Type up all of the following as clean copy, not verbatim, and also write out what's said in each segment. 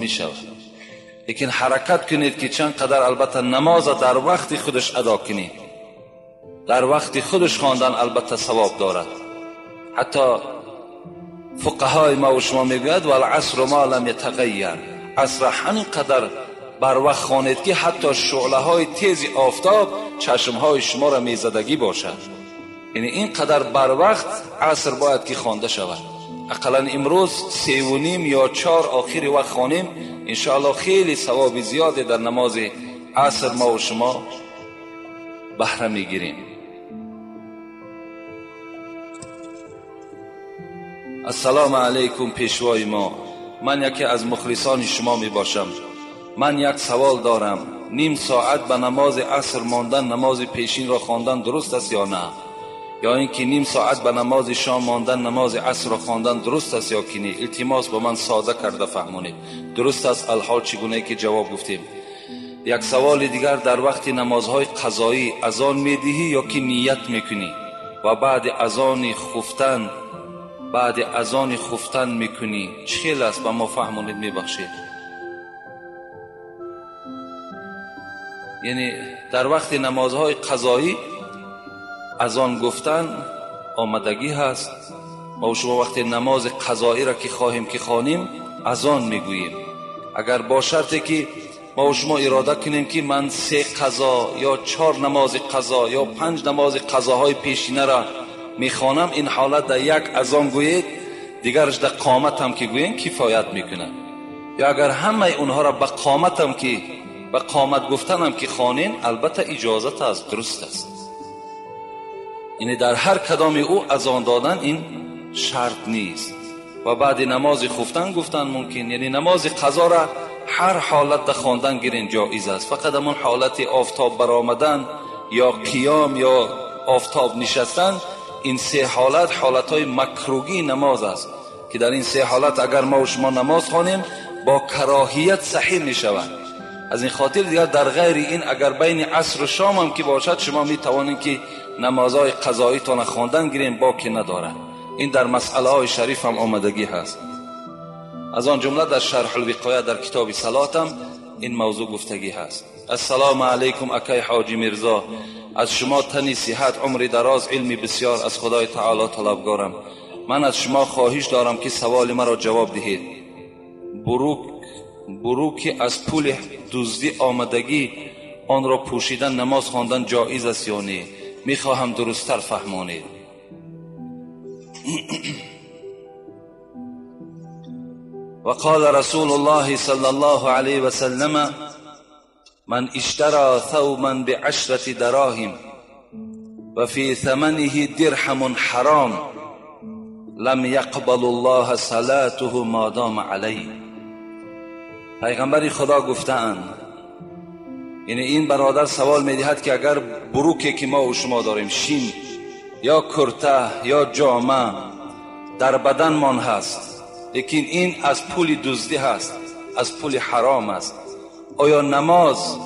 Мешавад. Лекин ҳаракат кунед ки чанд қадар албатта намоз дар вақти худаш адо кунед. Дар вақти худаш хондан албатта савоб дорад. Ҳатто фуқаҳои ма ва шумо мегӯяд валъаср ма лам ятағайяр, аср ҳамин қадар бар вақт хонед ки ҳатто шӯълаҳои тези офтоб чашмҳои шуморо мезадагӣ бошад. Яъне ин қадар бар вақт аср бояд ки хонда шавад. Ақаллан имрӯз 3:30 ё 4 охири вақт хонем, иншоаллоҳ хеле савоби зиёде дар намози аср ма ва шумо баҳра мегирем. Ассалому алайкум пешвои мо, ман яке аз мухлисони шумо мебошам. Ман як савол дорам. Ним соат ба намози аср мондан намози пешинро хондан дуруст аст ё на? Ё ин ки ним соат ба намози шом мондан намози асрро хондан дуруст аст ё ки не? Илтимос ба ман сода карда фаҳмонед. Дуруст аст алҳол чӣ гунае ки ҷавоб гуфтем. Як саволи дигар, дар вақти намозҳои қазоӣ азон медиҳӣ ё ки ният мекунӣ ва баъди азони хуфтан мекунӣ? Чӣ хел аст? Ба мо фаҳмонед, мебахшед. Яъне дар вақти намозҳои қазоӣ азон гуфтан омадагӣ ҳаст. Ма шумо вақти намози қазоиро ки хоҳем ки хонем азон мегӯем. Агар бо шарте ки ма шумо ирода кунем ки ман 3 қазо ё 4 намози қазо ё 5 намози қазоҳои пешинаро мехонам, ин ҳолат дар як азон гӯед, дигараш дар қоматам ки гӯем кифоят мекунад. Ё агар ҳамаи онҳоро ба қоматам ки ба қомат гуфтанам ки хонем, албатта иҷозат аст, дуруст аст. Яъне дар ҳар кадоми ӯ азон додан ин шарт нест. Ва баъди намози хуфтан гуфтан мумкин. Яъне намози қазоро ҳар ҳолат дар хондан гирин ҷоиз аст. Фақат ҳамон ҳолати офтоб баромадан ё қиём ё офтоб нишастан, ин 3 ҳолат ҳолатҳои макруҳии намоз аст ки дар ин 3 ҳолат агар мо ва шумо намоз хонем бо кароҳият саҳеҳ мешавад. Аз ин хотир дигар дар ғайри ин агар байни аср ва шом ҳам ки бошад, шумо метавонед ки намозҳои қазоитонро хондан гирем, боке надорад. Ин дар масъалаҳои шариф ҳам омадагӣ ҳаст. Аз он ҷумла дар шарҳулвиқоя дар китоби салот ҳам ин мавзӯъ гуфтагӣ ҳаст. Ассалому алайкум акай ҳоҷи Мирзо, аз шумо тани сиҳат, умри дароз, илми бисёр аз Худои таоло талабгорам. Ман аз шумо хоҳиш дорам ки саволи маро ҷавоб диҳед. Буруки аз пули дуздӣ омадагӣ онро пӯшидан намоз хондан ҷоиз аст ё не? Мехоҳам дурусттар фаҳмонед. وقال رسول الله صلى الله عليه وسلم من اشترى ثوبا بعشرة دراهم وفي ثمنه درهم حرام لم يقبل الله صلاته ما دام عليه. پیغمبر خدا گفتند، یعنی این برادر سوال میدهد که اگر بروکه که ما و شما داریم، شین یا کرته یا جامه در بدن مان هست، لیکن این از پول دزدی هست، از پول حرام است، آیا نماز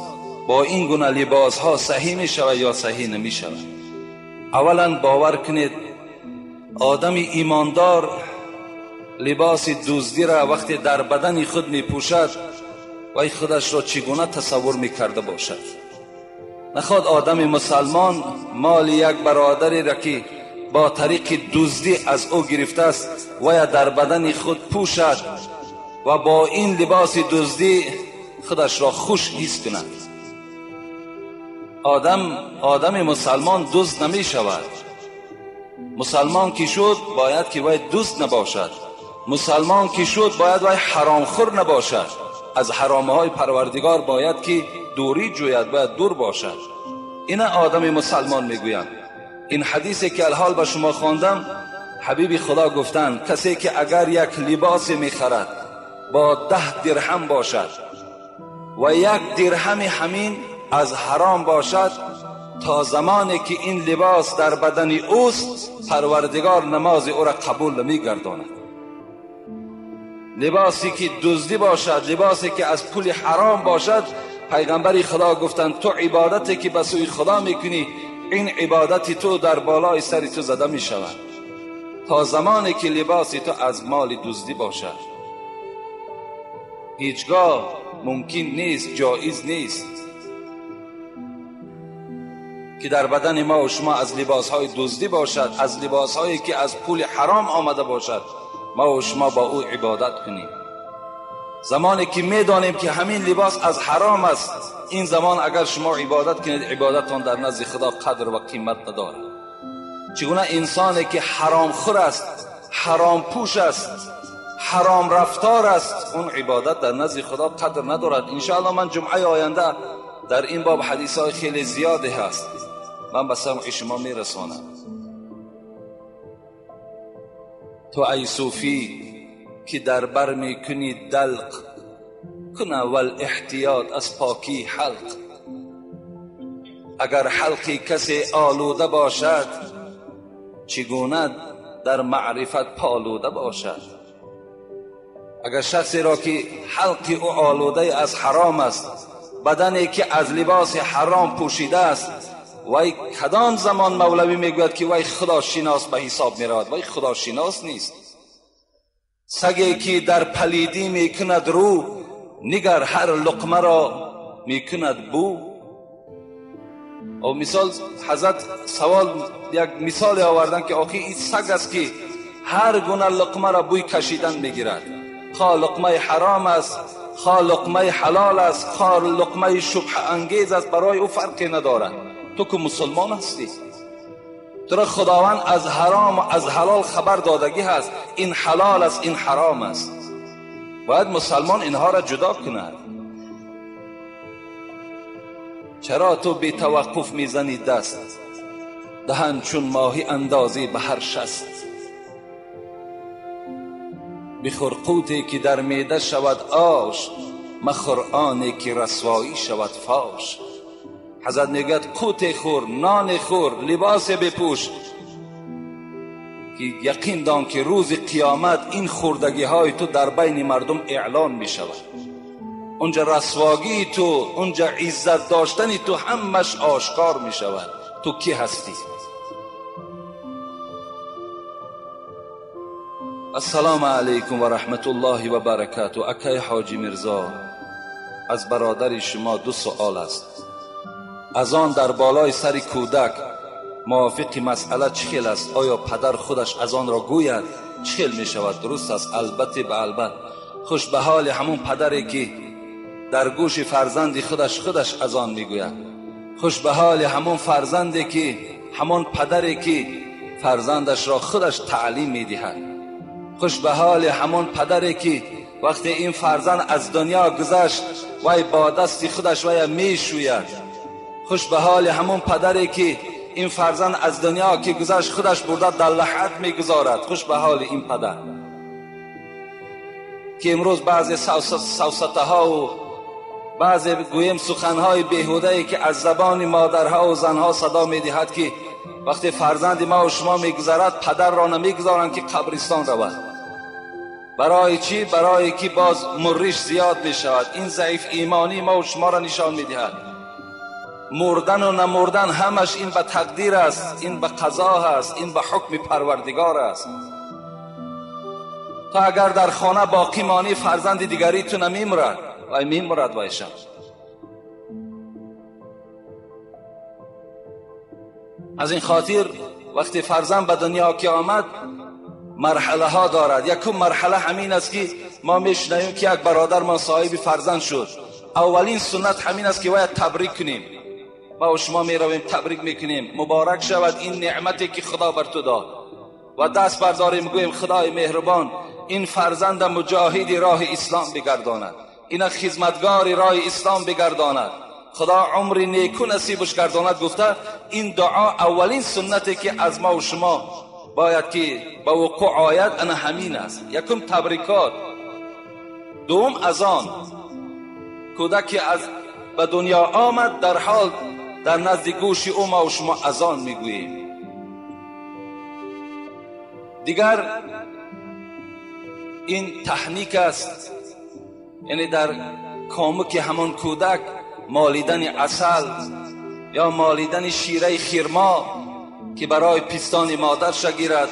با این گونه لباس ها صحیح می شود یا صحیح نمی شود؟ اولا باور کنید آدم ایماندار لباس دزدی را وقتی در بدن خود می پوشد وی خودش را چگونه تصور می کرده باشد؟ نخواد آدم مسلمان مال یک برادری را که با طریق دزدی از او گرفته است و یا در بدن خود پوشد و با این لباس دزدی خودش را خوش حس کند. آدم مسلمان دزد نمی شود. مسلمان که شد باید که وی دزد نباشد. مسلمان که شد باید وی حرامخور نباشد. از حرامهای پروردگار باید که دوری جوید، باید دور باشد. این آدم مسلمان میگویند. این حدیثی که الحال به شما خواندم، حبیب خدا گفتند کسی که اگر یک لباس میخرد با 10 درهم باشد و 1 درهم همین از حرام باشد، تا زمانی که این لباس در بدن اوست پروردگار نماز او را قبول نمیگرداند. لباسی که دزدی باشد، لباسی که از پول حرام باشد، پیغمبر خدا گفتند تو عبادتی که به سوی خدا میکنی، این عبادت تو در بالای سر تو زده می شود. تا زمانی که لباس تو از مال دزدی باشد. هیچگاه ممکن نیست، جایز نیست که در بدن ما و شما از لباسهای دزدی باشد، از لباسهایی که از پول حرام آمده باشد، ما و شما با او عبادت کنیم. زمانی که میدانیم که همین لباس از حرام است، این زمان اگر شما عبادت کنید، عبادتان در نزد خدا قدر و قیمت ندارد. چگونه انسانی که حرام خور است، حرام پوش است، حرام رفتار است، اون عبادت در نزد خدا قدر ندارد. انشاءالله من جمعه آینده در این باب حدیث های خیلی زیادی هست، من به سمع شما میرسانم. تو ای صوفی که در بر میکنی دلق، کن اول احتیاط از پاکی حلق. اگر حلقی کسی آلوده باشد، چگونه در معرفت پالوده باشد؟ اگر شخصی را که حلق او آلوده از حرام است، بدنی که از لباس حرام پوشیده است، وی کدام زمان مولوی میگوید که وی خداشناس به حساب میرود؟ وی خداشناس نیست. سگی که در پلیدی میکند رو، نگر هر لقمه را میکند بو. او مثال حضرت سوال یک مثال آوردن که آخی این سگ است که هر گونه لقمه را بوی کشیدن میگیرد، خواه لقمه حرام است، خواه لقمه حلال است، خواه لقمه شبهه انگیز است، برای او فرقی ندارد. تو که مسلمان هستی، تو را خداوند از حرام و از حلال خبر دادگی هست، این حلال است، این حرام است. باید مسلمان اینها را جدا کند. چرا تو بی توقف میزنی دست، دهن چون ماهی اندازی به هر شست؟ بخور قوتی که در معده شود آش، مخور آنی که رسوایی شود فاش. حضرت میگوید قوت خور، نان خور، لباس بپوش، که یقین دان که روز قیامت این خوردگی های تو در بین مردم اعلان می شود. اونجا رسواگی تو، اونجا عزت داشتنی تو همش آشکار می شود. تو کی هستی؟ السلام علیکم و رحمت الله و برکاته. اکای حاجی میرزا، از برادر شما دو سوال است. اذان در بالای سر کودک موافق مسئله چخیل است؟ آیا پدر خودش اذان را گوید چخیل می شود؟ درست است؟ البته به البته. خوش به حال همون پدری که در گوش فرزند خودش اذان میگوید. خوش به حال همون فرزندی که، همون پدری که فرزندش را خودش تعلیم میدهد. خوش به حال همون پدری که وقتی این فرزند از دنیا گذشت وی با دست خودش وی میشوید. خوش به حال همون پدری که این فرزند از دنیا که گذشت خودش برده در لحد میگذارد. خوش به حال این پدر که امروز بعضی سوسطه ها و بعضی گویم سخنهای بیهوده که از زبان مادرها و زنها صدا میدهد که وقتی فرزند ما و شما میگذرد پدر را نمیگذارند که قبرستان رود. برای چی؟ برای که باز مریش زیاد میشود. این ضعیف ایمانی ما و شما را نشان میدهد. مردن و نمردن همش این به تقدیر است، این به قضا است، این به حکم پروردگار است. تا اگر در خانه باقی مانی فرزند دیگری تو نمیمرد و میمرد وایشم. از این خاطر وقتی فرزند به دنیا که آمد مرحله ها دارد. یکم مرحله همین است که ما میشنویم که یک برادر ما صاحب فرزند شد. اولین سنت همین است که باید تبریک کنیم. ما و شما میرویم تبریک میکنیم، مبارک شود این نعمتی که خدا بر تو داد، و دست برداریم میگوییم خدای مهربان این فرزند مجاهد راه اسلام بگرداند، این خدمتگار راه اسلام بگرداند، خدا عمر نیکو نصیبش گرداند. گفته این دعا اولین سنتی که از ما و شما باید که به وقوع آید انا همین است. یکم تبریکات، دوم اذان. کودک از به دنیا آمد در حال در نزد گوش او ما و شما اذان میگوییم. دیگر این تحنیک است، یعنی در کامک همان کودک مالیدن عسل یا مالیدن شیره خرما که برای پستان مادر شگیرد.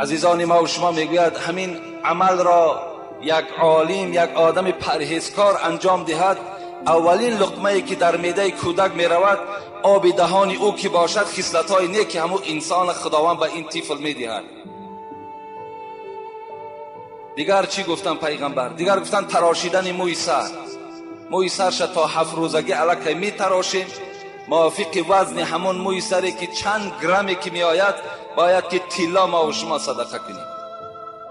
Азизони ма ва шумо мегӯяд ҳамин амалро як олим, як одами парҳезкор анҷом диҳад, аввалин луқмае ки дар меъдаи кӯдак меравад, оби даҳони ӯ ки бошад, хислатҳои неки ҳамун инсона Худованд ба ин тифл медиҳад. Дигар чӣ гуфтан пайғамбар? Дигар гуфтан тарошидани мӯи сар. Мӯи сарша то 7 рӯзагӣ аллакай метарошем, мувофиқи вазни ҳамон мӯи саре ки чанд грамме ки меояд, бояд ки тилло ма ва шумо садақа кунем.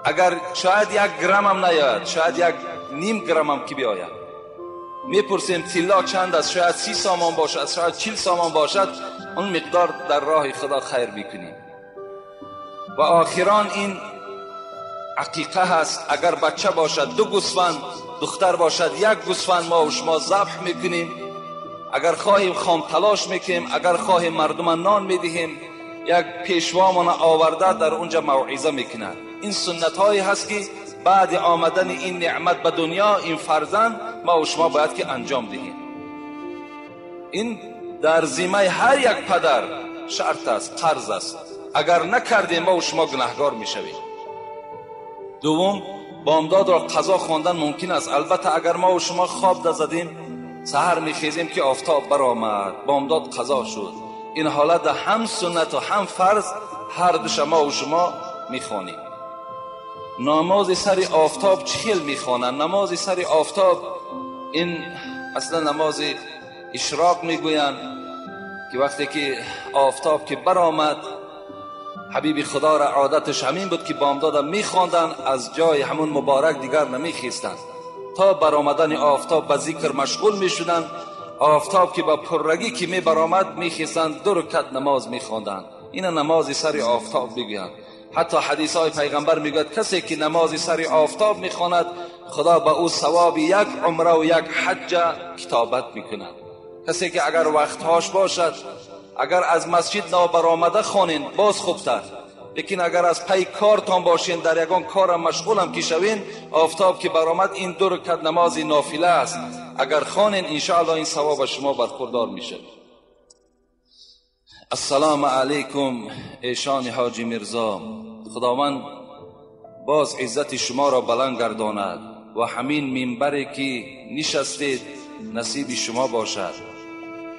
Агар шояд 1 граммам наояд, шояд 1.5 граммам ки биояд. Мепурсем тилло чанд аст, шояд 30 сомон бошад, шояд 40 сомон бошад, он миқдор дар роҳи Худо хайр мекунем. Ва охирон ин ақиқа ҳаст, агар бача бошад 2 гӯсфанд, духтар бошад 1 гӯсфанд ма ва шумо забҳ мекунем. Агар хоҳем хом талош мекунем, агар хоҳем мардума нон медиҳем. Як пешвомона оварда дар унҷа мавъиза мекунад. Ин суннатҳое ҳаст ки баъди омадани ин неъмат ба дунё, ин фарзанд, ма ва шумо бояд ки анҷом диҳем. Ин дар зиммаи ҳар як падар шарт аст, қарз аст. Агар накардем, ма ва шумо гунаҳгор мешавем. Дуввум, бомдодро қазо хондан мумкин аст. Албатта агар ма ва шумо хоб дазадем, саҳар мехезем ки офтоб баромад, бомдод қазо шуд. Ин ҳолат ҳам суннат ва ҳам фарз, ҳар душа ма ва шумо мехонем. Намози сари офтоб чӣ хел мехонанд? Намози сари офтоб ин аслан намози ишроқ мегӯянд, ки вақте ки офтоб ки баромад, ҳабиби Худоро одаташ ҳамин буд ки бомдода мехонданд, аз ҷои ҳамун муборак дигар намехестанд. То баромадани офтоб ба зикр машғул мешуданд. Офтоб ки ба пуррагӣ ки мебаромад, мехестанд, 2 ракат намоз мехонданд. Ина намози сари офтоб мегӯянд. Ҳатто ҳадисҳои пайғамбар мегӯяд касе ки намози сари офтоб мехонад, Худо ба ӯ савоби 1 умра ва 1 ҳаҷҷа китобат мекунад. Касе ки агар вақтҳош бошад, агар аз масҷид нобаромада хонен, боз хубтар. Лекин агар аз пай кортон бошен, дар ягон корам машғулам ки шавен, офтоб ки баромад, ин 2 ракат намози нофила аст. Агар хонен, иншоаллоҳ ин савоб ба шумо бархурдор мешавад. Ассалому алайкум эшони ҳоҷи Мирзо. Худованд боз иззати шуморо баланд гардонад ва ҳамин минбаре ки нишастед насиби шумо бошад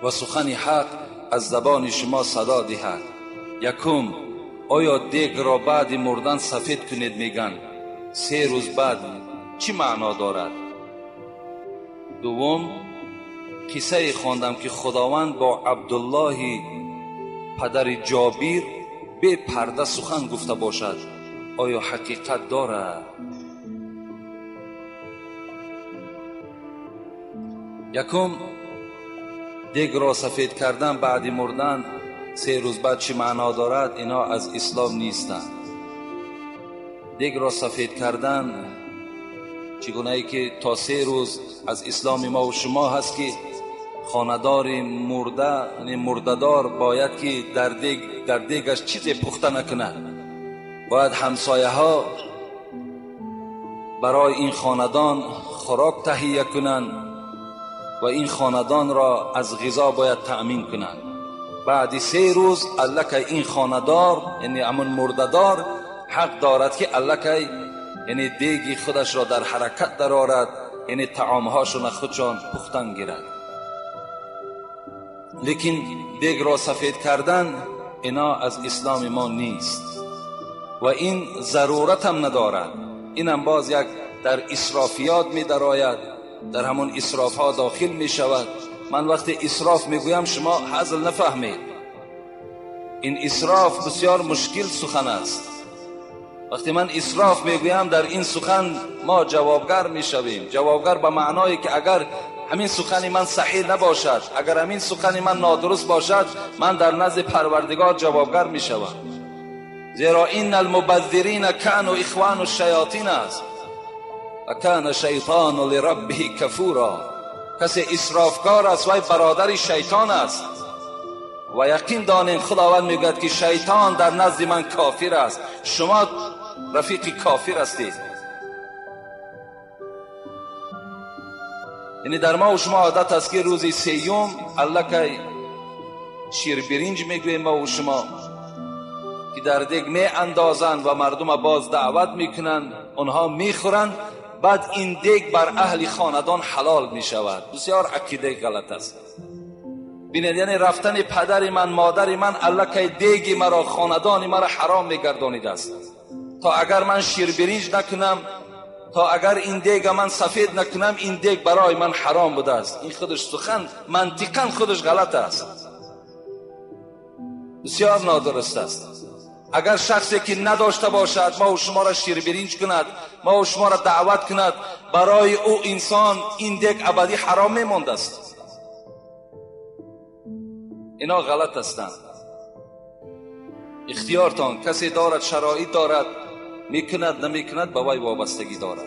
ва сухани ҳақ аз забони шумо садо диҳад. Якум, оё дегро баъди мурдан сафед кунед мегӯянд? 3 рӯз баъд чӣ маъно дорад? Дуввум, қиссае хондам ки Худованд бо Абдуллоҳи падари Ҷобир бепарда сухан гуфта бошад, оё ҳақиқат дорад? Якум, дегро сафед кардан баъди мурдан 3 рӯз баъд чӣ маъно дорад? Ино аз ислом нестанд. Дегро сафед кардан чӣ гунае ки то 3 рӯз аз исломи ма ва шумо ҳаст ки хонадори мурда, яъне мурдадор, бояд ки дар дегаш чизе пухта накунад. Бояд ҳамсояҳо барои ин хонадон хӯрок таҳия кунанд ва ин хонадонро аз ғизо бояд таъмин кунанд. Баъди 3 рӯз аллакай ин хонадор, яъне ҳамун мурдадор, ҳақ дорад ки аллакай, яъне деги худашро дар ҳаракат дарорад, яъне таомҳошона худшон пухтан гирад. Лекин дегро сафед кардан ино аз исломи мо нест ва ин заруратам надорад. Инам боз як дар исрофиёт медарояд, дар ҳамон исрофҳо дохил мешавад. Ман вақте исроф мегӯям, шумо ҳазл нафаҳмед. Ин исроф бисёр мушкил сухан аст. Вақте ман исроф мегӯям, дар ин сухан мо ҷавобгар мешавем. Ҷавобгар ба маъное ки агар ҳамин сухани ман саҳеҳ набошад, агар ҳамин сухани ман нодуруст бошад, ман дар назди Парвардигор ҷавобгар мешавам. Зеро инна алмубаззирина кану ихвану шаятин аст ва кана шайтону лираббиҳи кафура. Касе исрофкор аст, вай бародари шайтон аст. Ва яқин донем Худованд мегӯяд ки шайтон дар назди ман кофир аст, шумо рафиқи кофир ҳастед. Яъне дар ма ва шумо одат аст ки рӯзи сеюм аллакай ширбиринҷ мегӯем ма ва шумо, که در دیگ می اندازند و مردم باز دعوت میکنند، آنها میخورند، بعد این دیگ بر اهل خاندان حلال میشود. بسیار عقیده غلط است. ببینید، یعنی رفتن پدر من، مادر من، الکی دیگ مرا، خاندان مرا حرام میگردانیده است. تا اگر من شیر برنج نکنم، تا اگر این دیگ من سفید نکنم، این دیگ برای من حرام بوده است. این خودش سخن منطقاً خودش غلط است، بسیار نادرست است. اگر شخصی که نداشته باشد ما و شما را شیر برنج کند، ما و شما را دعوت کند، برای او انسان این دیگ ابدی حرام میموند است. اینا غلط هستند. اختیارتان، کسی دارد، شرایط دارد، میکند نمیکند به وی وابستگی دارد.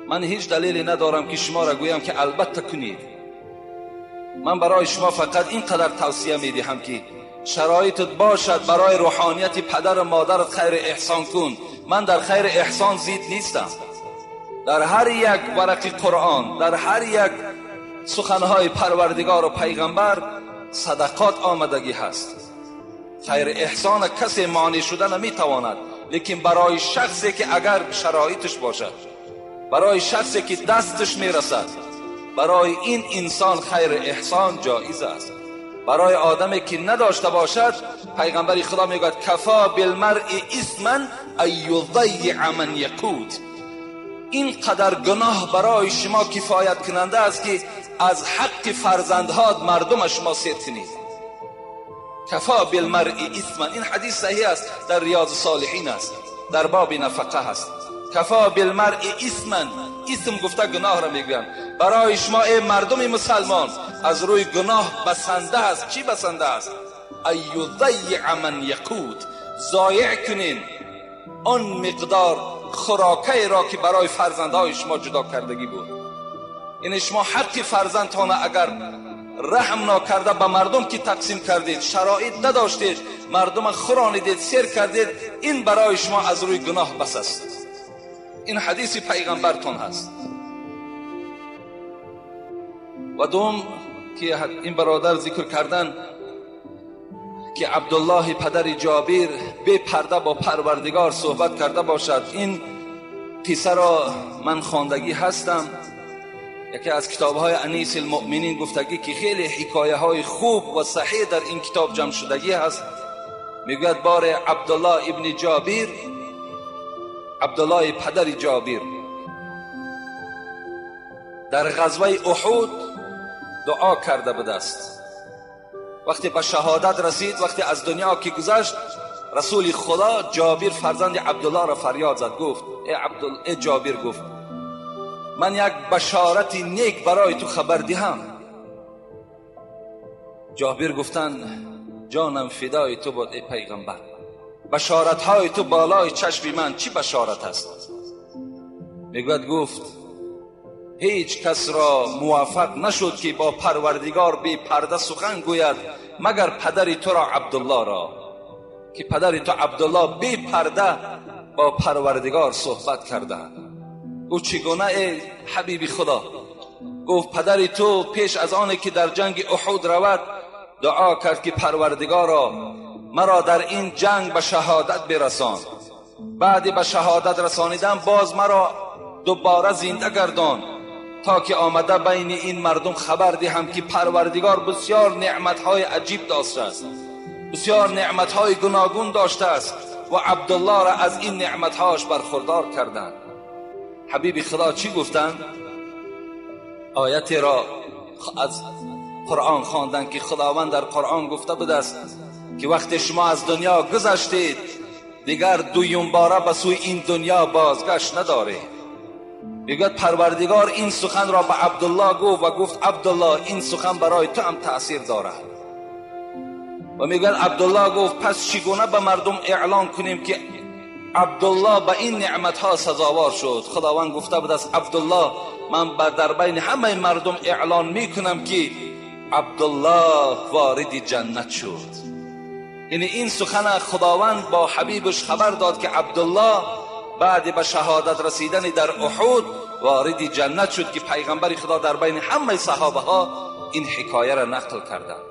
من هیچ دلیلی ندارم که شما را گویم که البته کنید. من برای شما فقط اینقدر توصیه میدهم که شرایطت باشد برای روحانیت پدر و مادرت خیر احسان کن. من در خیر احسان زید نیستم. در هر یک ورق قرآن، در هر یک سخنهای پروردگار و پیغمبر صدقات آمدگی هست. خیر احسان کسی مانع شده نمیتواند، لیکن برای شخصی که اگر شرایطش باشد، برای شخصی که دستش میرسد، برای این انسان خیر احسان جایز است. برای آدمی که نداشته باشد، پیغمبر خدا میگوید کفا بالمرء اثما ان یضیع من یقوت. این قدر گناه برای شما کفایت کننده است که از حق فرزندها مردم شما سیر کنید. کفا بالمرء اثما، این حدیث صحیح است، در ریاض صالحین است، در باب نفقه است. کفا بالمرء اثما، اسم گفته گناه را میگویند. برای شما ای مردم مسلمان از روی گناه بسنده است. چی بسنده است؟ ان یضیع من یقوت، ضایع کنین آن مقدار خوراکه را که برای فرزندهای شما جدا کردگی بود. یعنی شما حق فرزندتان اگر رحم ناکرده به مردم که تقسیم کردید، شرایط نداشتید، مردم خورانیدید، سیر کردید، این برای شما از روی گناه بس است. این حدیث پیغمبرتون هست. و دوم که این برادر ذکر کردن که عبدالله پدر جابر بی پرده با پروردگار صحبت کرده باشد، این قصه را من خواندگی هستم. یکی از کتاب‌های انیس المؤمنین گفتگی که خیلی حکایه های خوب و صحیح در این کتاب جمع شدگی هست. میگوید بار عبدالله ابن جابر، عبدالله پدر جابر، در غزوه احد دعا کرده بود است. وقتی به شهادت رسید، وقتی از دنیا که گذشت، رسول خدا جابر فرزند عبدالله را فریاد زد، گفت ای جابر، گفت من یک بشارت نیک برای تو خبر دهم. جابر گفتن جانم فدای تو باد ای پیغمبر، بشارت های تو بالای چشم من، چی بشارت است؟ میگوید گفت هیچ کس را موفق نشد که با پروردگار بی پرده سخن گوید مگر پدر تو را عبدالله را، که پدر تو عبدالله بی پرده با پروردگار صحبت کرده. او چگونه ای حبیب خدا؟ گفت پدر تو پیش از آن که در جنگ احد رود دعا کرد که پروردگارا مرا در این جنگ به شهادت برسان، بعد به شهادت رسانیدن باز مرا دوباره زنده گردان تا که آمده بین این مردم خبر دهم که پروردگار بسیار نعمتهای عجیب داشته است، بسیار نعمتهای گوناگون داشته است و عبدالله را از این نعمتهاش برخوردار کردند. حبیب خدا چی گفتند؟ آیت را از قرآن خواندند که خداوند در قرآن گفته بود است که وقتی شما از دنیا گذشتید دیگر دویم باره به سوی این دنیا بازگشت نداره. میگوید پروردگار این سخن را به عبدالله گفت و گفت عبدالله این سخن برای تو هم تأثیر دارد. و میگوید عبدالله گفت پس چگونه به مردم اعلان کنیم که عبدالله به این نعمتها سزاوار شد؟ خداوند گفته بود است عبدالله من در بین همه مردم اعلان میکنم که عبدالله وارد جنت شد. یعنی این سخن خداوند با حبیبش خبر داد که عبدالله بعد به شهادت رسیدن در احد وارد جنت شد که پیغمبر خدا در بین همه صحابه ها این حکایه را نقل کردند.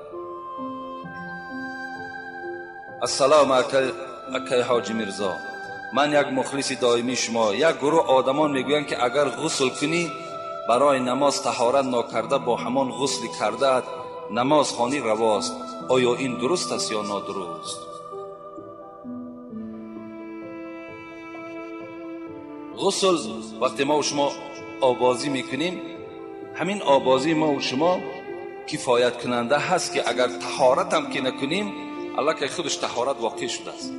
Ассалому акай Ҳоҷи Мирзо, ман як мухлиси доимии шумо. Як гурӯҳ одамон мегӯянд, ки агар ғусл кунӣ барои намоз таҳорат нокарда бо ҳамон ғусли кардаат намоз хонӣ равост. Оё ин дуруст аст ё нодуруст? Ғусл вақте мо шумо обозӣ мекунем, ҳамин обозии мо шумо кифоят кунанда ҳаст, ки агар таҳорат ҳам ки накунем, аллакай худаш таҳорат воқеъ шудааст.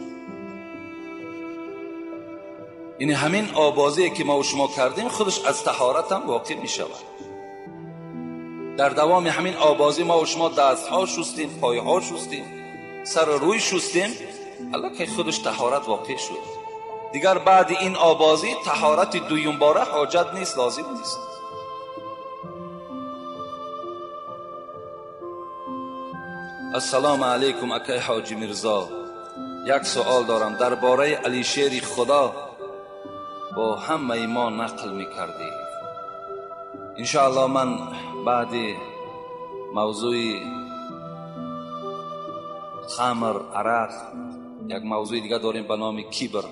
Яъне ҳамин обозие ки мо шумо кардем, худаш аз таҳорат ҳам воқеъ мешавад. Дар давоми ҳамин обозӣ мо шумо дастҳо шустем, пойҳо шустем, сар рӯй шустем, аллакай худаш таҳорат воқеъ шуд. Дигар баъди ин обозӣ таҳорати дуюмбора ҳоҷат нест, лозим нест. Ассалому алайкум акай Ҳоҷи Мирзо, як суол дорам дар бораи Алишери Худо бо ҳамаи мо нақл мекардед. Иншоаллоҳ ман баъди мавзӯи хамр, арақ як мавзӯи дига дорем ба номи кибр,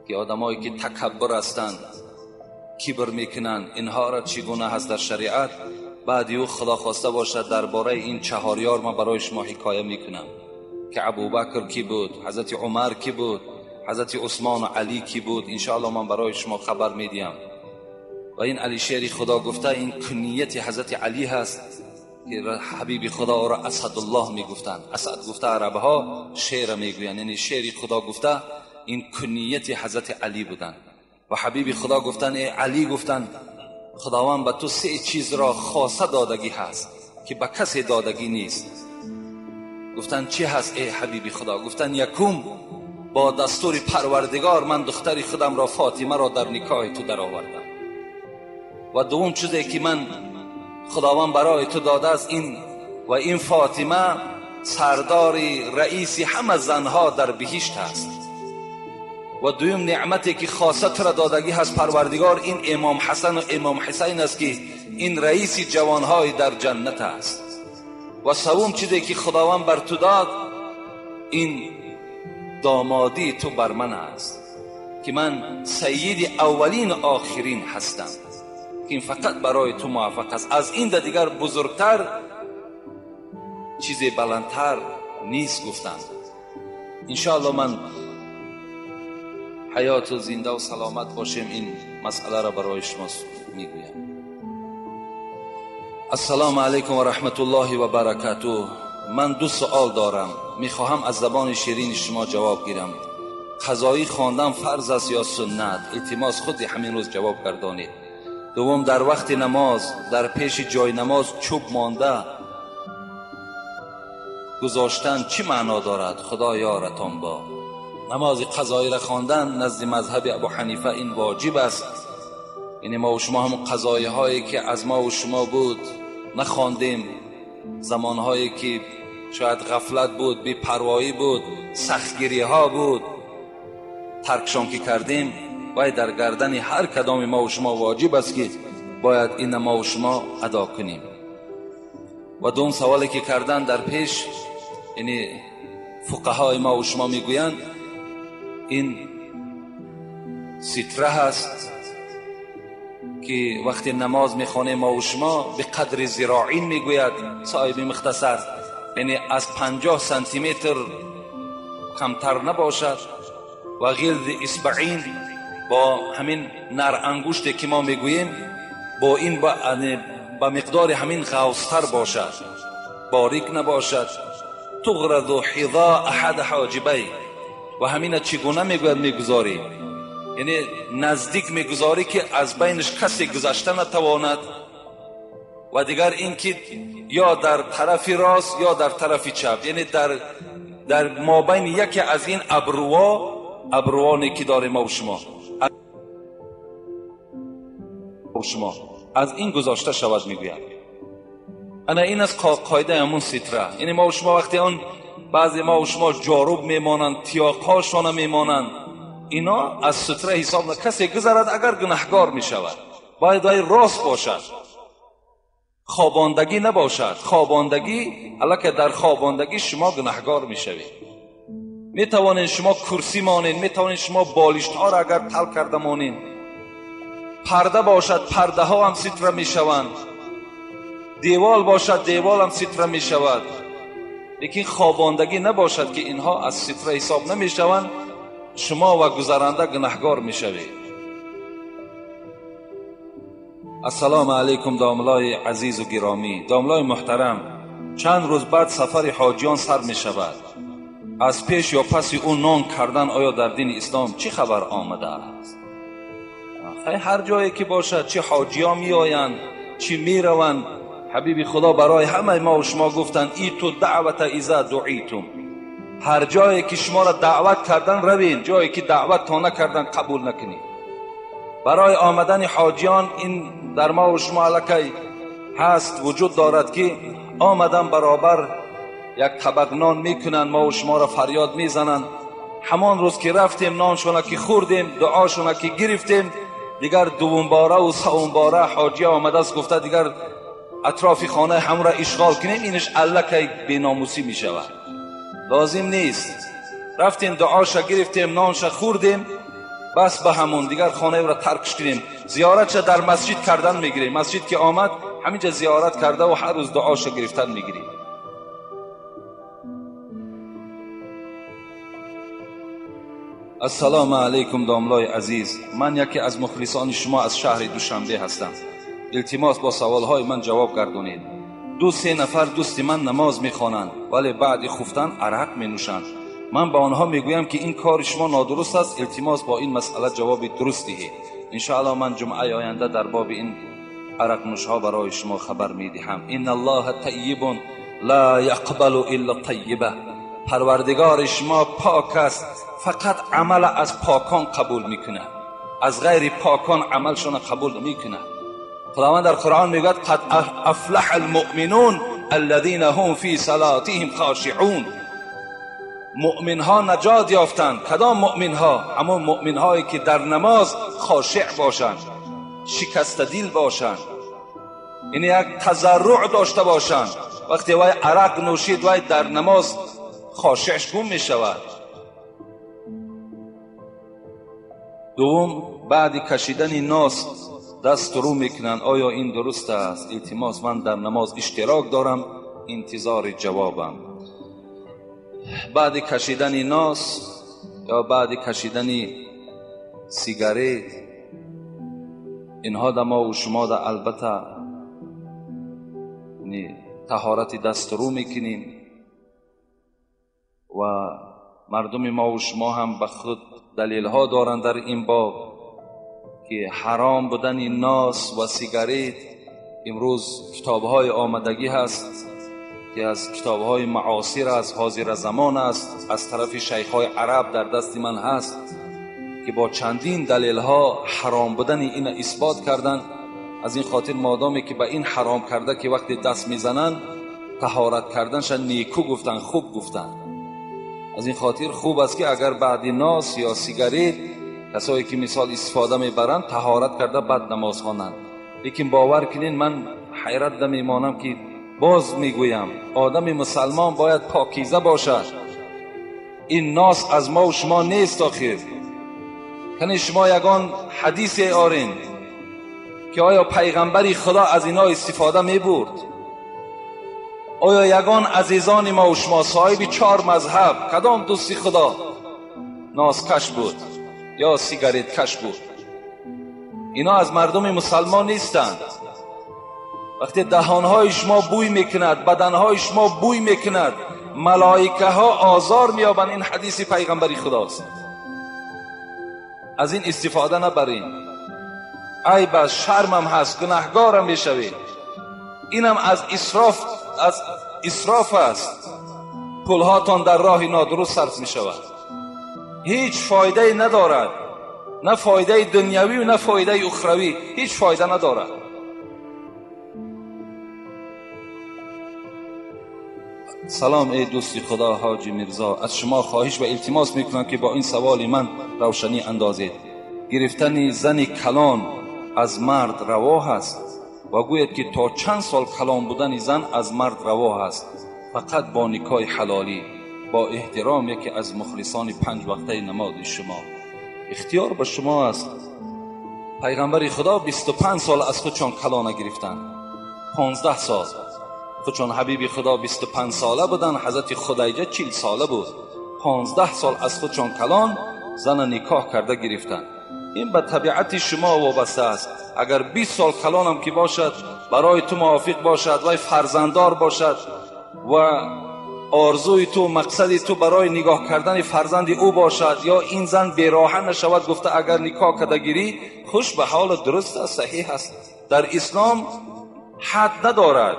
ки одамое ки такаббур ҳастанд, кибр мекунанд, инҳоро чӣ гуна ҳаст дар шариат. Баъди ӯ Худо хоста бошад дар бораи ин чаҳорёр ман барои шумо ҳикоя мекунам, ки Абубакр кӣ буд, ҳазрати Умар кӣ буд, ҳазрати Усмону Алӣ кӣ буд. Иншоаллоҳ ман барои шумо хабар медиҳам. Ва ин Алишери Худо гуфта ин кунияти ҳазрати Алӣ ҳаст, ки ҳабиби Худо ӯро Асадуллоҳ мегуфтанд. Асад гуфта арабҳо шеър мегӯянд, яъне шеъри Худо гуфта ин кунияти ҳазрати Алӣ буданд. Ва ҳабиби Худо гуфтанд: эй Алӣ, гуфтанд, Худованд ба ту се чизро хоса додагӣ ҳаст, ки ба касе додагӣ нест. Гуфтанд: чӣ ҳаст эй ҳабиби Худо? Гуфтанд: якум, бо дастури Парвардигор ман духтари худамро Фотимаро дар никоҳи ту даровардам. Ва дуввум чизе ки ман Худованд барои ту додааст ин, ва ин Фотима сардори раиси ҳама занҳо дар биҳишт аст. Ва дуюм неъмате ки хоса туро додагӣ ҳаст Парвардигор, ин Имом Ҳасан ва Имом Ҳусайн аст, ки ин раиси ҷавонҳои дар ҷаннат аст. Ва севум чизе ки Худованд бар ту дод, ин домодии ту бар ман аст, ки ман сайиди аввалин ва охирин ҳастам, ки ин фақат барои ту муваффақ аст. Аз ин да дигар бузургтар чизе баландтар нест, гуфтанд. Иншоаллоҳ ман ҳаёту зинда ва саломат бошем ин масъаларо барои шумо мегӯям. Ассалому алайкум ва раҳматуллоҳи ва баракатуҳ. Ман ду суол дорам, мехоҳам аз забони ширини шумо ҷавоб гирам. Қазоӣ хондан фарз аст ё суннат? Илтимос худи ҳамин рӯз ҷавоб гардонед. Дуввум, дар вақти намоз дар пеши ҷои намоз чӯб монда гузоштан чӣ маъно дорад? Худо ёратон бо. Намози қазоиро хондан назди мазҳаби Абу Ҳанифа ин воҷиб аст. Яъне мо шумо ҳамон қазоиҳое ки аз мо ва шумо буд нахондем, замонҳое ки шояд ғафлат буд, бепарвоӣ буд, сахтгириҳо буд, таркшон ки кардем, бояд дар гардани ҳар кадоми мо ва шумо воҷиб аст, ки бояд ин мо ва шумо адо кунем. Ва дуюм саволе ки кардан дар пеш, яъне фуқаҳои мо ва шумо мегӯянд ин ситра ҳаст, ки вақте намоз мехонем мо ва шумо ба қадри зироин мегӯяд соҳиби мухтасар, яъне аз 50 сантиметр камтар набошад, ва ғилди исбаин бо ҳамин нар ангуште ки мо мегӯем бо ин ба миқдори ҳамин ғавзтар бошад, борик набошад. Туғраду ҳизо аҳад ҳоҷибай. Ва ҳамина чӣ гуна мегӯяд мегузорӣ? Яъне наздик мегузорӣ, ки аз байнаш касе гузашта натавонад. Ва дигар ин ки ё дар тарафи рост ё дар тарафи чап, яъне дар мобайни яке аз ин абрӯҳо, абрӯоне ки дорем мо шумо аз ин гузошта шавад, мегӯяд. Ана ин аз қоидаи ҳамун ситра. Яъне мо шумо вақте он баъзе мо шумо ҷоруб мемонанд, тиёқҳошона мемонанд, ино аз ситра ҳисоб на, касе гузарад агар гунаҳгор мешавад. Бояд вай рост бошад, хобондагӣ набошад. Хобондагӣ аллакай дар хобондагӣ шумо гунаҳгор мешавед. Метавонед шумо курсӣ монед, метавонед шумо болиштҳоро агар тал карда монед, парда бошад пардаҳо ҳам ситра мешаванд, девол бошад девол ҳам ситра мешавад. Лекин хобондагӣ набошад ки инҳо аз ситра ҳисоб намешаванд, шумо ва гузаранда гунаҳгор мешавед. Ассалому алайкум домлаи азизу гиромӣ. Домлаи муҳтарам, чанд рӯз баъд сафари ҳоҷиён сар мешавад. Аз пеш ё паси ӯ нон кардан оё дар дини ислом чӣ хабар омадааст? Ҳар ҷое ки бошад, чӣ ҳоҷиён меоянд, чӣ мераванд, ҳабиби худо барои ҳамаи мо ва шумо гуфтанд: иту даъвата иза дуитум. Ҳар ҷое ки шуморо даъват кардан равед, ҷое ки даъват то накардан қабул накунед. Барои омадани ҳоҷиён ин дар мо ва шумо аллакай ҳаст, вуҷуд дорад ки омадан баробар як табақ нон мекунанд, мо ва шуморо фарёд мезананд. Ҳамон рӯз ки рафтем, ноншона ки хӯрдем, дуошона ки гирифтем, дигар дуввумбора ва севумбора ҳоҷия омадааст гуфта дигар атрофи хонаи ҳамро ишғол кунем, инаш аллакай беномусӣ мешавад. Лозим нест. Рафтем, дуоша гирифтем, нонша хӯрдем, бас ба ҳамон дигар хонаеро таркш кунем. Зиёратша дар масҷид кардан мегирем. Масҷид ки омад ҳаминҷа зиёрат карда ва ҳар рӯз дуоша гирифтан мегирем. Ассалому алайкум домлаи азиз. Ман яке аз мухлисони шумо аз шаҳри Душанбе ҳастам. Илтимос бо саволҳои ман ҷавоб гардонед. 2-3 нафар дӯсти ман намоз мехонанд, вале баъди хуфтан арақ менӯшанд. Ман ба онҳо мегӯям ки ин кори шумо нодуруст аст. Илтимос бо ин масъала ҷавоби дуруст диҳед. Иншоаллоҳ ман ҷумъаи оянда дар боби ин арақнӯшҳо барои шумо хабар медиҳам. Инналлоҳа таййибун ла яқбалу илла таййиба. Парвардигори шумо пок аст, фақат амал аз покон қабул мекунад, аз ғайри покон амалшона қабул намекунад. Худованд дар Қуръон мегӯяд: қад афлаҳа алмуъминун аллазина ҳум фи салатиҳим хошиъун. Муъминҳо наҷот ёфтанд. Кадом муъминҳо? Ҳамон муъминҳое ки дар намоз хошиъ бошанд, шикастадил бошанд, ин як тазарруъ дошта бошанд. Вақте вай арақ нӯшид, вай дар намоз хошиъш гум мешавад. Дуввум, баъди кашидани нос даст рӯ мекунанд. Оё ин дуруст аст? Илтимос, ман дар намоз иштирок дорам, интизори ҷавобам. Баъди кашидани нос ё баъди кашидани сигарет, инҳо да мо ва шумо да албатта таҳорати даст рӯ мекунем ва мардуми мо ва шумо ҳам ба худ далелҳо доранд дар ин боб ки ҳаром будани нос ва сигарет. Имрӯз китобҳои омадагӣ ҳаст ки аз китобҳои маосир аст, ҳозира замон аст, аз тарафи шайхҳои араб дар дасти ман ҳаст ки бо чандин далелҳо ҳаром будани ина исбот карданд. Аз ин хотир модоме ки ба ин ҳаром карда ки вақте даст мезананд таҳорат карданша неку гуфтанд, хуб гуфтанд. Аз ин хотир хуб аст ки агар баъди нос ё сигарет касое ки мисол истифода мебаранд таҳорат карда баъд намоз хонанд. Лекин бовар кунед, ман ҳайрат намемонам ки боз мегӯям, одами мусалмон бояд покиза бошад. Ин нос аз мо ва шумо нест. Охир кани шумо ягон ҳадисе орен ки оё пайғамбари худо аз инҳо истифода мебурд? Оё ягон азизони мо ва шумо соҳиби 4 мазҳаб кадом дӯсти худо носкаш буд ё сигареткаш буд? Ино аз мардуми мусалмон нестанд. Вақте даҳонҳои шумо бӯй мекунад, баданҳои шумо бӯй мекунад, малоикаҳо озор меёбанд. Ин ҳадиси пайғамбари худост. Аз ин истифода набарем. Айб аст, шармам ҳаст, гунаҳгорам мешавед. Инам аз исроф аст. Пулҳотон дар роҳи нодуруст сарф мешавад. Ҳеҷ фоидае надорад, на фоидаи дунявӣ на фоидаи ухравӣ, ҳеҷ фоида надорад. Салом эй дӯсти худо ҳоҷи Мирзо, аз шумо хоҳиш ва илтимос мекунам ки бо ин саволи ман равшанӣ андозед. Гирифтани зани калон аз мард раво ҳаст? Ва гӯяд ки то чанд сол калон будани зан аз мард раво ҳаст, фақат бо никоҳи ҳалолӣ. با احترام یکی از مخلصان 5 وقته نماز شما. اختیار به شما است. پیغمبر خدا 25 سال از خودشان کلانه گرفتند، 15 سال. خودشان حبیب خدا 25 ساله بودن، حضرت خدیجه 40 ساله بود. 15 سال از خودشان کلان زن نکاح کرده گرفتند. این به طبیعت شما وابسته است. اگر 20 سال کلانم که باشد، برای تو موافق باشد و فرزنددار باشد و آرزوی تو، مقصد تو برای نگاه کردن فرزند او باشد، یا این زن بیراهه نشود، گفته اگر نکاح کرده گیری خوش به حال، درست است، صحیح است. در اسلام حد ندارد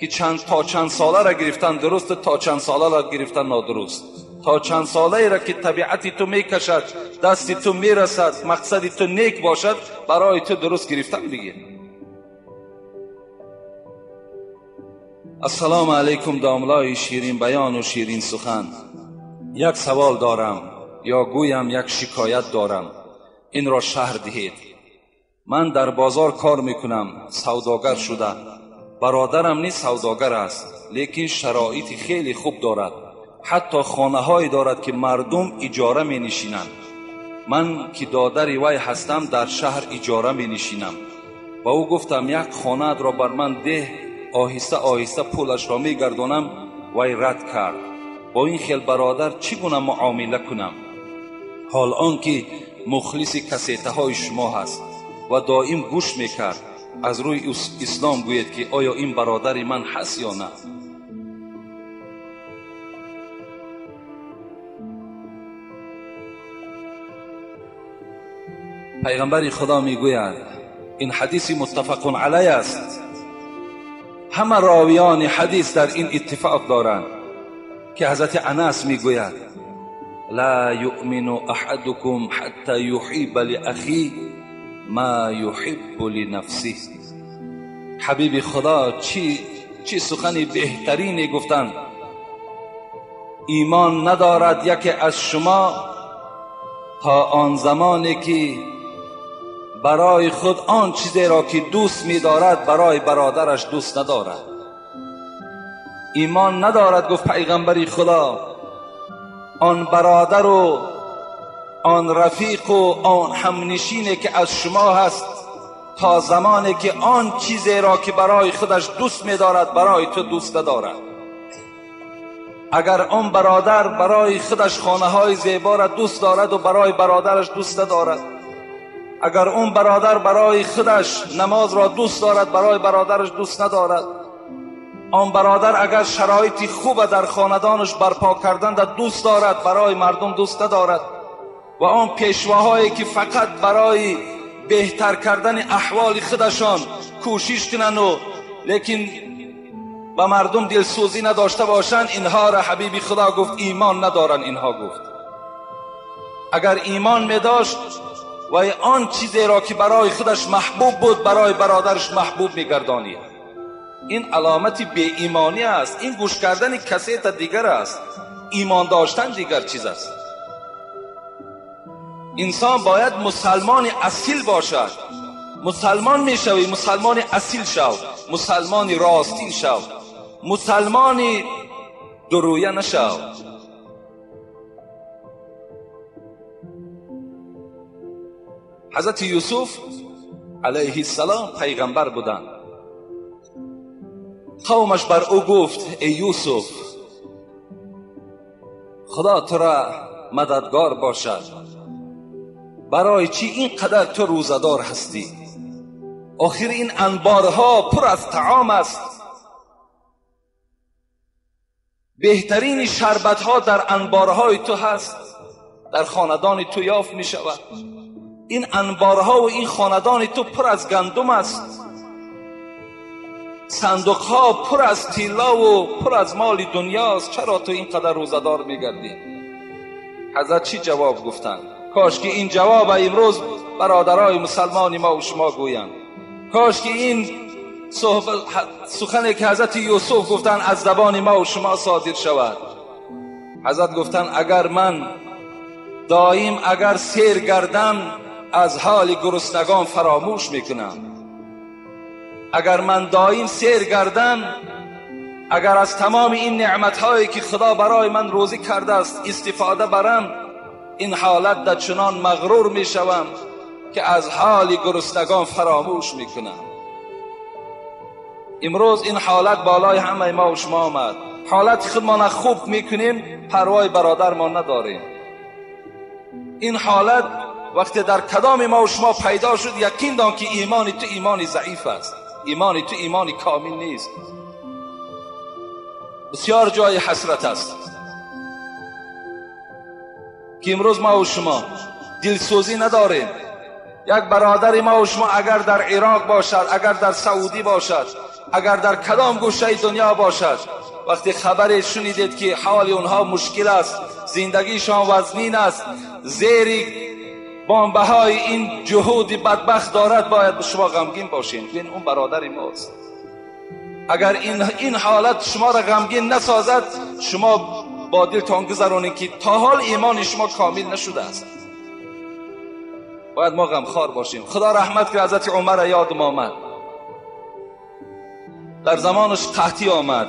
که چند تا چند ساله را گرفتن درست، تا چند ساله را گرفتن نادرست. تا چند ساله را که طبیعت تو میکشد، دست تو میرسد، مقصد تو نیک باشد، برای تو درست گرفتن بگیر. السلام علیکم داملای شیرین بیان و شیرین سخن. یک سوال دارم، یا گویم یک شکایت دارم، این را شرح دهید. من در بازار کار میکنم، سوداگر شده. برادرم نیز سوداگر است، لیکن شرایط خیلی خوب دارد. حتی خانه های دارد که مردم اجاره می نشینند. من که دادر وی هستم در شهر اجاره می نشینم. با او گفتم یک خانه را بر من ده، آهسته آهسته پولش را می گردانم. وی رد کرد. با این خیل برادر چگونه معامله کنم؟ حال آنکه مخلص کسیته های شما هست و دائم گوش میکرد. از روی اسلام گوید که آیا این برادر من هست یا نه؟ پیغمبر خدا میگوید، این حدیث متفق علیه است، همه راویان حدیث در این اتفاق دارند که حضرت انس میگوید لا یؤمن احدکم حتی یحب لاخیه ما یحب لنفسه. حبیب خدا چی سخن بهترینی گفتند. ایمان ندارد یکی از شما تا آن زمانی که برای خود آن چیزی را که دوست می‌دارد برای برادرش دوست ندارد. ایمان ندارد، گفت پیغمبر خدا، آن برادر و آن رفیق و آن همنشینی که از شما هست تا زمانی که آن چیزی را که برای خودش دوست می‌دارد برای تو دوست ندارد. اگر آن برادر برای خودش خانه های زیبا را دوست دارد و برای برادرش دوست ندارد، اگر اون برادر برای خودش نماز را دوست دارد برای برادرش دوست ندارد، آن برادر اگر شرایطی خوب در خاندانش برپا کردن را دوست دارد برای مردم دوست ندارد، و آن پیشواهایی که فقط برای بهتر کردن احوال خودشان کوشش کنند و لیکن به مردم دلسوزی نداشته باشند، اینها را حبیب خدا گفت ایمان ندارند. اینها گفت اگر ایمان می داشت و آن چیزی را که برای خودش محبوب بود برای برادرش محبوب می‌گردانید. این علامت بی ایمانی است. این گوش کردن کسی تا دیگر است، ایمان داشتن دیگر چیز است. انسان باید مسلمان اصیل باشد. مسلمان میشوی، مسلمان اصیل شو، مسلمان راستین شو، مسلمان درویه نشو. حضرت یوسف علیه السلام پیغمبر بودند. قومش بر او گفت ای یوسف، خدا تو را مددگار باشد، برای چی اینقدر تو روزه‌دار هستی؟ آخر این انبارها پر از طعام است، بهترین شربتها در انبارهای تو هست، در خاندان تو یافت می شود. این انبارها و این خاندان تو پر از گندم است، صندوقها پر از طلا و پر از مال دنیاست، چرا تو اینقدر روزه‌دار میگردی؟ حضرت چی جواب گفتند؟ کاش که این جواب امروز برادرای مسلمان ما و شما گویند. کاش که این سخنی که حضرت یوسف گفتند از زبان ما و شما صادر شود. حضرت گفتند اگر من دائم اگر سیر گردم از حال گرسنگان فراموش میکنم، اگر من دائم سیر گردم اگر از تمام این نعمتهایی که خدا برای من روزی کرده است استفاده برم، این حالت در چنان مغرور میشوم که از حال گرسنگان فراموش میکنم. امروز این حالت بالای همه ما و شما آمد. حالت خودمان خوب میکنیم، پروای برادر ما نداریم. این حالت وقتی در کدام ما و شما پیدا شد، یقین دان که ایمان تو ایمان ضعیف است، ایمان تو ایمان کامل نیست. بسیار جای حسرت است که امروز ما و شما دلسوزی نداریم. یک برادر ما و شما اگر در عراق باشد، اگر در سعودی باشد، اگر در کدام گوشه دنیا باشد، وقتی خبر شنیدید که حال اونها مشکل است، زندگیشان وزنین است، زیر بمبه های این جهود بدبخت دارد، باید به شما غمگین باشین. این اون برادر ماست. اگر این حالت شما را غمگین نسازد، شما با دلتان گذرانید که تا حال ایمان شما کامل نشده است. باید ما غمخوار باشیم. خدا رحمت که حضرت عمر یادم آمد، در زمانش قحطی آمد،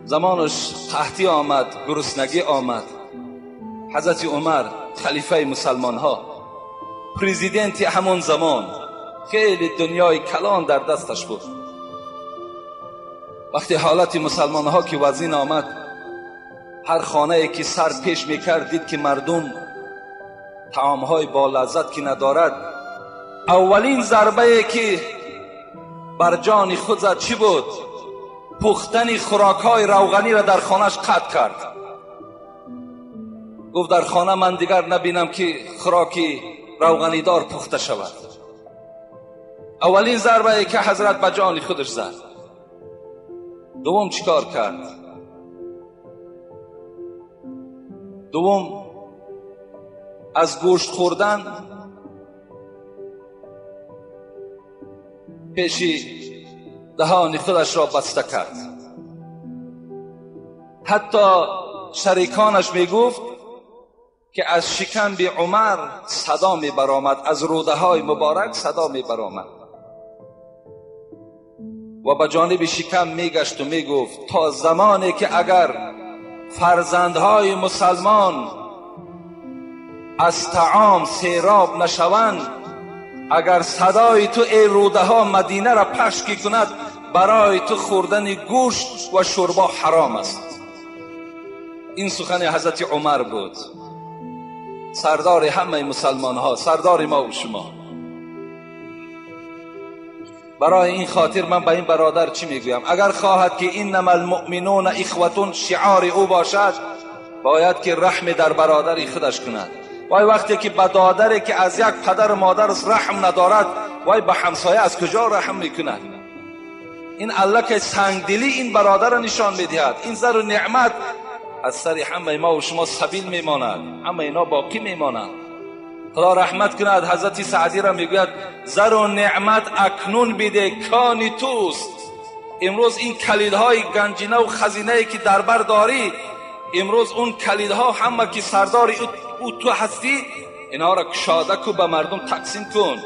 زمانش قحطی آمد، گرسنگی آمد. حضرت عمر خلیفه مسلمان ها، پرزیدنت همون زمان، خیلی دنیای کلان در دستش بود. وقتی حالت مسلمان ها که وزین آمد، هر خانه که سر پیش میکرد دید که مردم طعام های با لذت که ندارد. اولین ضربه که بر جان خود زد چی بود؟ پختن خوراک های روغنی را در خانهش قطع کرد. گفت در خانه من دیگر نبینم که خوراکی روغنی دار پخته شود. اولین ضربه که حضرت به جان خودش زد. دوم چیکار کرد؟ دوم از گوشت خوردن پیشی دهان خودش را بسته کرد. حتی شریکانش میگفت که از شکم بی عمر صدا می برآمد، از روده های مبارک صدا می برآمد و به جانب شکم میگشت و میگفت تا زمانی که اگر فرزندهای مسلمان از طعام سیراب نشوند، اگر صدای تو ای روده ها مدینه را پخش کند، برای تو خوردن گوشت و شربا حرام است. این سخن حضرت عمر بود، سردار همه مسلمان ها، سردار ما و شما. برای این خاطر من به این برادر چی میگویم؟ اگر خواهد که انما المؤمنون اخوتون شعار او باشد، باید که رحم در برادر خودش کند. وای وقتی که به دادری که از یک پدر و مادر رحم ندارد، وای به همسایه از کجا رحم میکند؟ این الله که سنگدلی این برادر را نشان میدهد. این زر و نعمت از سر همه ما و شما سبیل میماند، همه اینا باقی میماند. خدا رحمت کند حضرت سعدی را میگوید زر و نعمت اکنون بده کانی توست. امروز این کلیدهای گنجینه و خزینه که در بر داری، امروز اون کلیدها همه که سردار او تو هستی، اینها را کشاده کو به مردم تقسیم کن.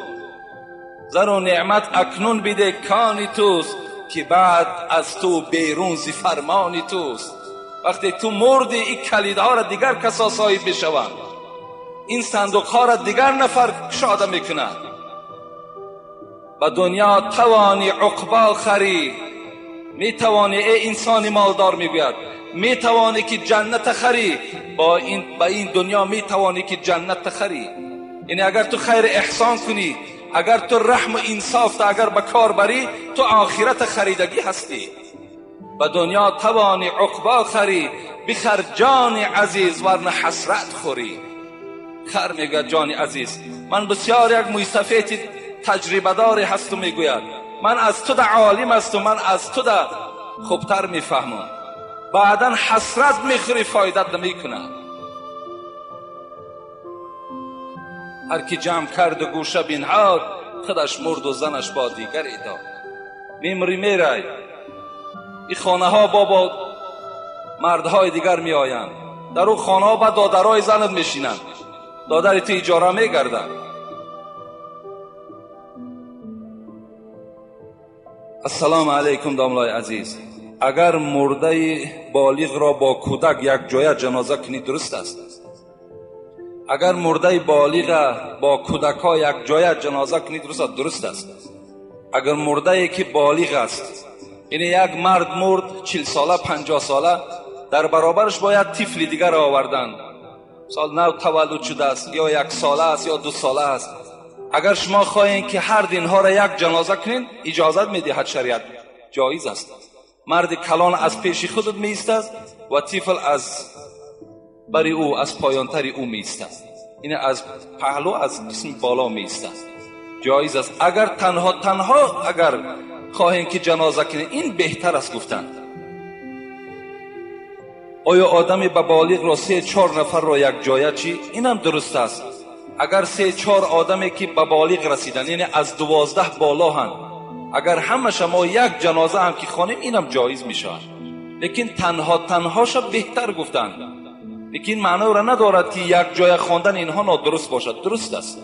زر و نعمت اکنون بده کانی توست، که بعد از تو بیرون زی فرمانی توست. وقتی تو مردی این کلیدها را دیگر کسا صاحب بشوند، این صندوق ها را دیگر نفر کشاده میکند. به دنیا توانی عقبا خری، میتوانی ای انسان مالدار، میگوید میتوانی که جنت خری، با این به این دنیا میتوانی که جنت خری. یعنی اگر تو خیر احسان کنی، اگر تو رحم و انصاف اگر به کار بری، تو آخرت خریدگی هستی. به دنیا توانی عقبا خری، بخر جان عزیز ورنه حسرت خوری. خر میگوید جان عزیز، من بسیار یک مویسفید تجربه داری هستم، میگوید من از تو ده عالم هستم، من از تو ده خوبتر میفهمم. بعدا حسرت میخوری، فایدت نمیکنه. هر کی جمع کرد و گوشه بینهاد، خودش مرد و زنش با دیگری داد. میمری میرای، این خانه ها با مردهای دیگر میآیند، در اون خانه ها با دادرهای زنت میشینند، دادر تو اجاره میگردند. Ассалому алайкум, домлои азиз. Агар мурдаи болиғро бо кӯдак якҷоя ҷаноза кунӣ, дуруст аст? Агар мурдаи болиға бо кӯдакҳо якҷоя ҷаноза кунӣ, дуруст аст? Дуруст аст. Агар мурдае ки болиғ аст, яъне як мард мурд 40 сола, 50 сола, дар баробараш бояд тифли дигар овардан, мисол нав таваллуд шудааст, ё 1 сола аст, ё 2 сола аст. Агар шумо хоҳед ки ҳар динҳоро як ҷаноза кунед, иҷозат медиҳад шариат, ҷоиз аст. Марди калон аз пеши худат меистад ва тифл аз бари ӯ, аз поёнтари ӯ меистад, ин аз паҳлӯ, аз қисми боло меистад, ҷоиз аст. Агар танҳо агар хоҳем ки ҷаноза кунем, ин беҳтар аст гуфтанд. Оё одами ба болиғро 3-4 нафарро якҷоя чӣ? Инам дуруст аст. Агар 3-4 одаме ки ба болиғ расиданд, яъне аз 12 болоҳанд, агар ҳамаша мо як ҷаноза ҳам ки хонем, инам ҷоиз мешавад. Лекин танҳоша беҳтар гуфтанд. Лекин маъноро надорад ки як ҷоя хондан инҳо нодуруст бошад, дуруст аст.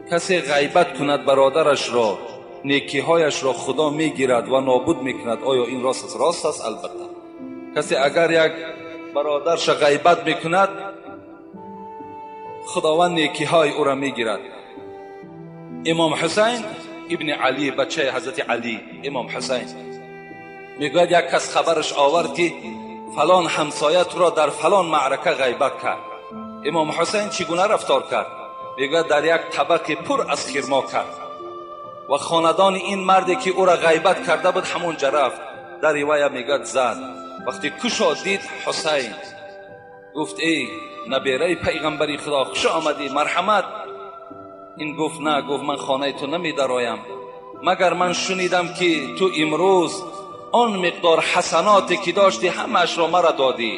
Касе ғайбат кунад бародарашро, некиҳояшро Худо мегирад ва нобуд мекунад. Оё ин рост аст? Рост аст, албатта. Касе агар як бародарша ғайбат мекунад, Худованд некиҳои ӯро мегирад. Имом Ҳусайн ибни Али, бачаи ҳазрати Али, Имом Ҳусайн мегӯяд, як кас хабараш овард ки фалон ҳамсоя туро дар фалон маърака ғайбат кард. Имом Ҳусайн чӣ гуна рафтор кард? Мегӯяд, дар як табақи пур аз хирмо кард ва хонадони ин марде ки ӯро ғайбат карда буд ҳамон ҷа рафт. Дар ривоя мегӯяд зад. Вақте кушод дид Ҳусайн, гуфт: эй набераи пайғамбари Худо, хуш омадӣ, марҳамат. Ин гуфт: на, гуфт, ман хонаи ту намедароям, магар ман шунидам ки ту имрӯз он миқдор ҳасаноте ки доштӣ ҳамаашро мара додӣ,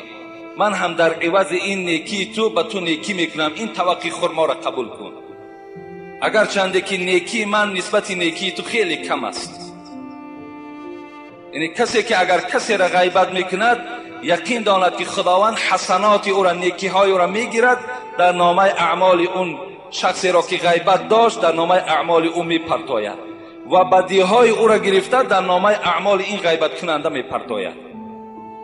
ман ҳам дар ивази ин некии ту ба ту некӣ мекунам, ин таваққи хурморо қабул кун, агарчанде ки некии ман нисбати некии ту хеле кам аст. Яъне касе ки агар касеро ғайбат мекунад, яқин донад ки Худованд ҳасаноти ӯро, некиҳои ӯро мегирад, дар номаи аъмоли он шахсеро ки ғайбат дошт, дар номаи аъмоли ӯ мепартояд ва бадиҳои ӯро гирифта дар номаи аъмоли ин ғайбаткунанда мепартояд.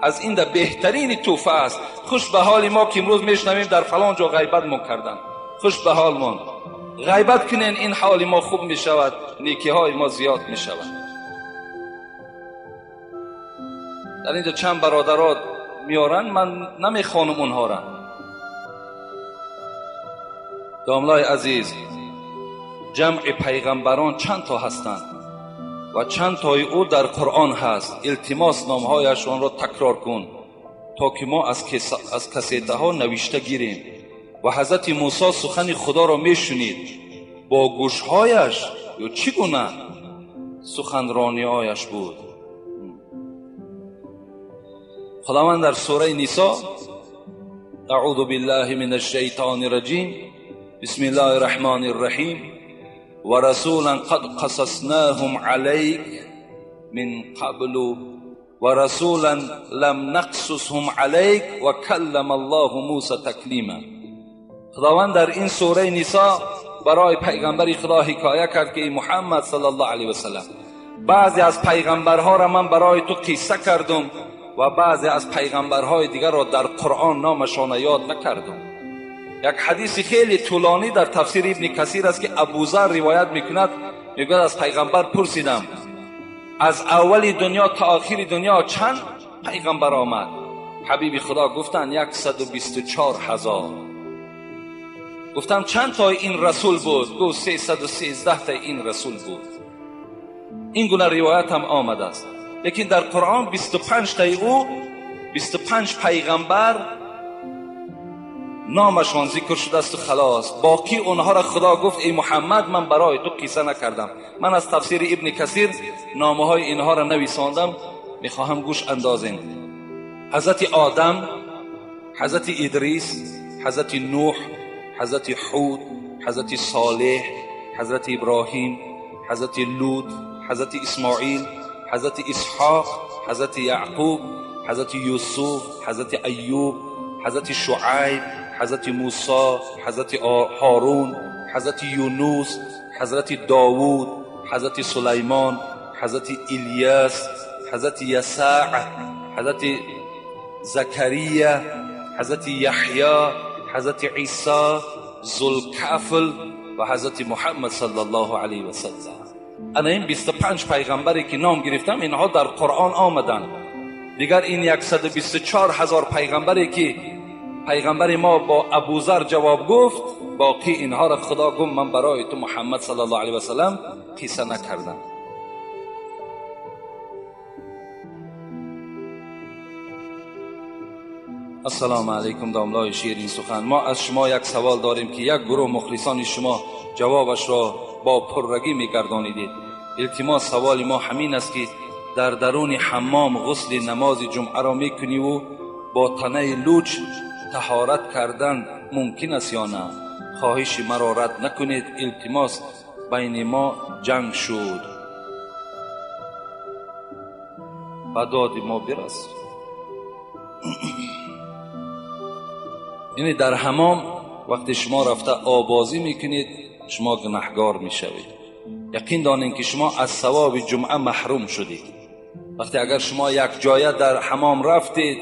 Аз ин да беҳтарини тӯҳфа аст. Хуш ба ҳоли мо ки имрӯз мешунавем дар фалон ҷо ғайбатмон карданд. Хуш ба ҳолмон. Ғайбат кунен, ин ҳоли мо хуб мешавад, некиҳои мо зиёд мешавад. Дар инҷо чанд бародарот меоранд, ман намехонам онҳоро. Домлаи азиз, ҷамъи пайғамбарон чанд то ҳастанд ва чанд тои ӯ дар Қуръон ҳаст. Илтимос, номҳояшонро такрор кун то ки мо аз кассетаҳо навишта гирем. Ва ҳазрати Мусо сухани Худоро мешунид бо гӯшҳояш ё чӣ гуна суханрониҳояш буд? Худованд дар сураи Нисо: аъузу биллаҳи минаш шайтони раҷим, бисмиллаҳи раҳмони раҳим, ва расулан қад қасаснаҳум алайк мин қаблу ва расулан лам нақсусҳум алайк ва каллама Аллоҳу Муса таклима. Худованд дар ин сураи Нисо барои пайғамбари Худо ҳикоя кард ки эй Муҳаммад саллаллоҳу алайҳи васаллам, баъзе аз пайғамбарҳоро ман барои ту қисса кардум ва баъзе аз пайғамбарҳои дигарро дар Қуръон номашонро ёд накардум. Як ҳадиси хеле тӯлонӣ дар тафсири Ибни Касир аст ки Абузар ривоят мекунад, мегӯяд аз пайғамбар пурсидам, аз аввали дунё то охири дунё чанд пайғамбар омад? Ҳабиби Худо гуфтанд 124 000. Гуфтам чанд тои ин расул буд? Гуфт 313 таи ин расул буд. Ин гуна ривоят ҳам омадааст. Лекин дар Қуръон 25 таи ӯ, 25 пайғамбар номашон зикр шудааст ва халос. Боқӣ онҳоро Худо гуфт эй Муҳаммад, ман барои ту қисса накардам. Ман аз тафсири Ибни Касир номаҳои инҳоро нависондам, мехоҳам гӯш андозем. ҳазрати Одам, ҳазрати Идрис, ҳазрати Нӯҳ, ҳазрати Ҳуд, ҳазрати Солеҳ, ҳазрати Иброҳим, ҳазрати Лут, ҳазрати Исмоил, ҳазрати Исҳоқ, ҳазрати Яъқуб, ҳазрати Юсуф, ҳазрати Айюб, ҳазрати Шуайб, ҳазрати Мусо, ҳазрати Ҳорун, ҳазрати Юнус, ҳазрати Довуд, Ҳазрати Сулаймон, Ҳазрати Илёс, Ҳазрати Ясаъ, Ҳазрати Закария, Ҳазрати Яҳё, Ҳазрати Исо, Зулкафл ва Ҳазрати Муҳаммад саллаллоҳу алайҳи васаллам. Ана ин 25 пайғамбаре ки ном гирифтам, инҳо дар Қуръон омаданд. Дигар ин 124 ҳазор пайғамбаре ки пайғамбари мо бо Абузар ҷавоб гуфт, боқӣ инҳоро Худо гуфт ман барои ту Муҳаммад саллаллоҳу алайҳи васаллам қисса накардам. Ассалому алайкум домлои ширин сухан. Мо аз шумо як савол дорем ки як гурӯҳ мухлисони шумо ҷавобашро бо пуррагӣ мегардонидед. Илтимос, саволи мо ҳамин аст ки дар даруни ҳаммом ғусли намози ҷумъаро мекуниву бо танаи луч таҳорат кардан мумкин аст ё на? Хоҳиши маро рад накунед, илтимос, байни мо ҷанг шуд. Ба доди мо бирас. Яъне дар ҳамом вақте шумо рафта обозӣ мекунед, шумо гунаҳгор мешавед. Яқин донед ки шумо аз савоби ҷумъа маҳрум шудед. Вақте агар шумо як ҷоя дар ҳамом рафтед,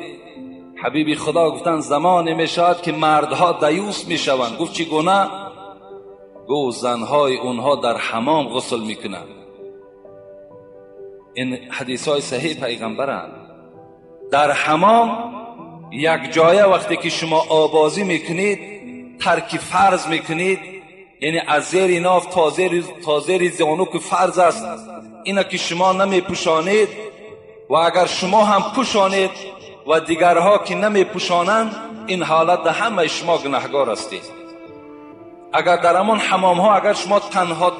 ҳабиби Худо гуфтанд замоне мешавад ки мардҳо даюс мешаванд. Гуфт чӣ гуна? Гуфт занҳои онҳо дар ҳамом ғусл мекунанд. Ин ҳадисҳои саҳеҳ пайғамбаранд. Дар ҳамом як ҷоя вақте ки шумо обозӣ мекунед, тарки фарз мекунед, яъне аз зери ноф то зери зону ки фарз аст, ина ки шумо намепӯшонед ва агар шумо ҳам пӯшонед ва дигарҳо ки намепӯшонанд, ин ҳолат дар ҳамаи шумо гунаҳгор ҳастед. Агар дар ҳамон ҳамомҳо агар шумо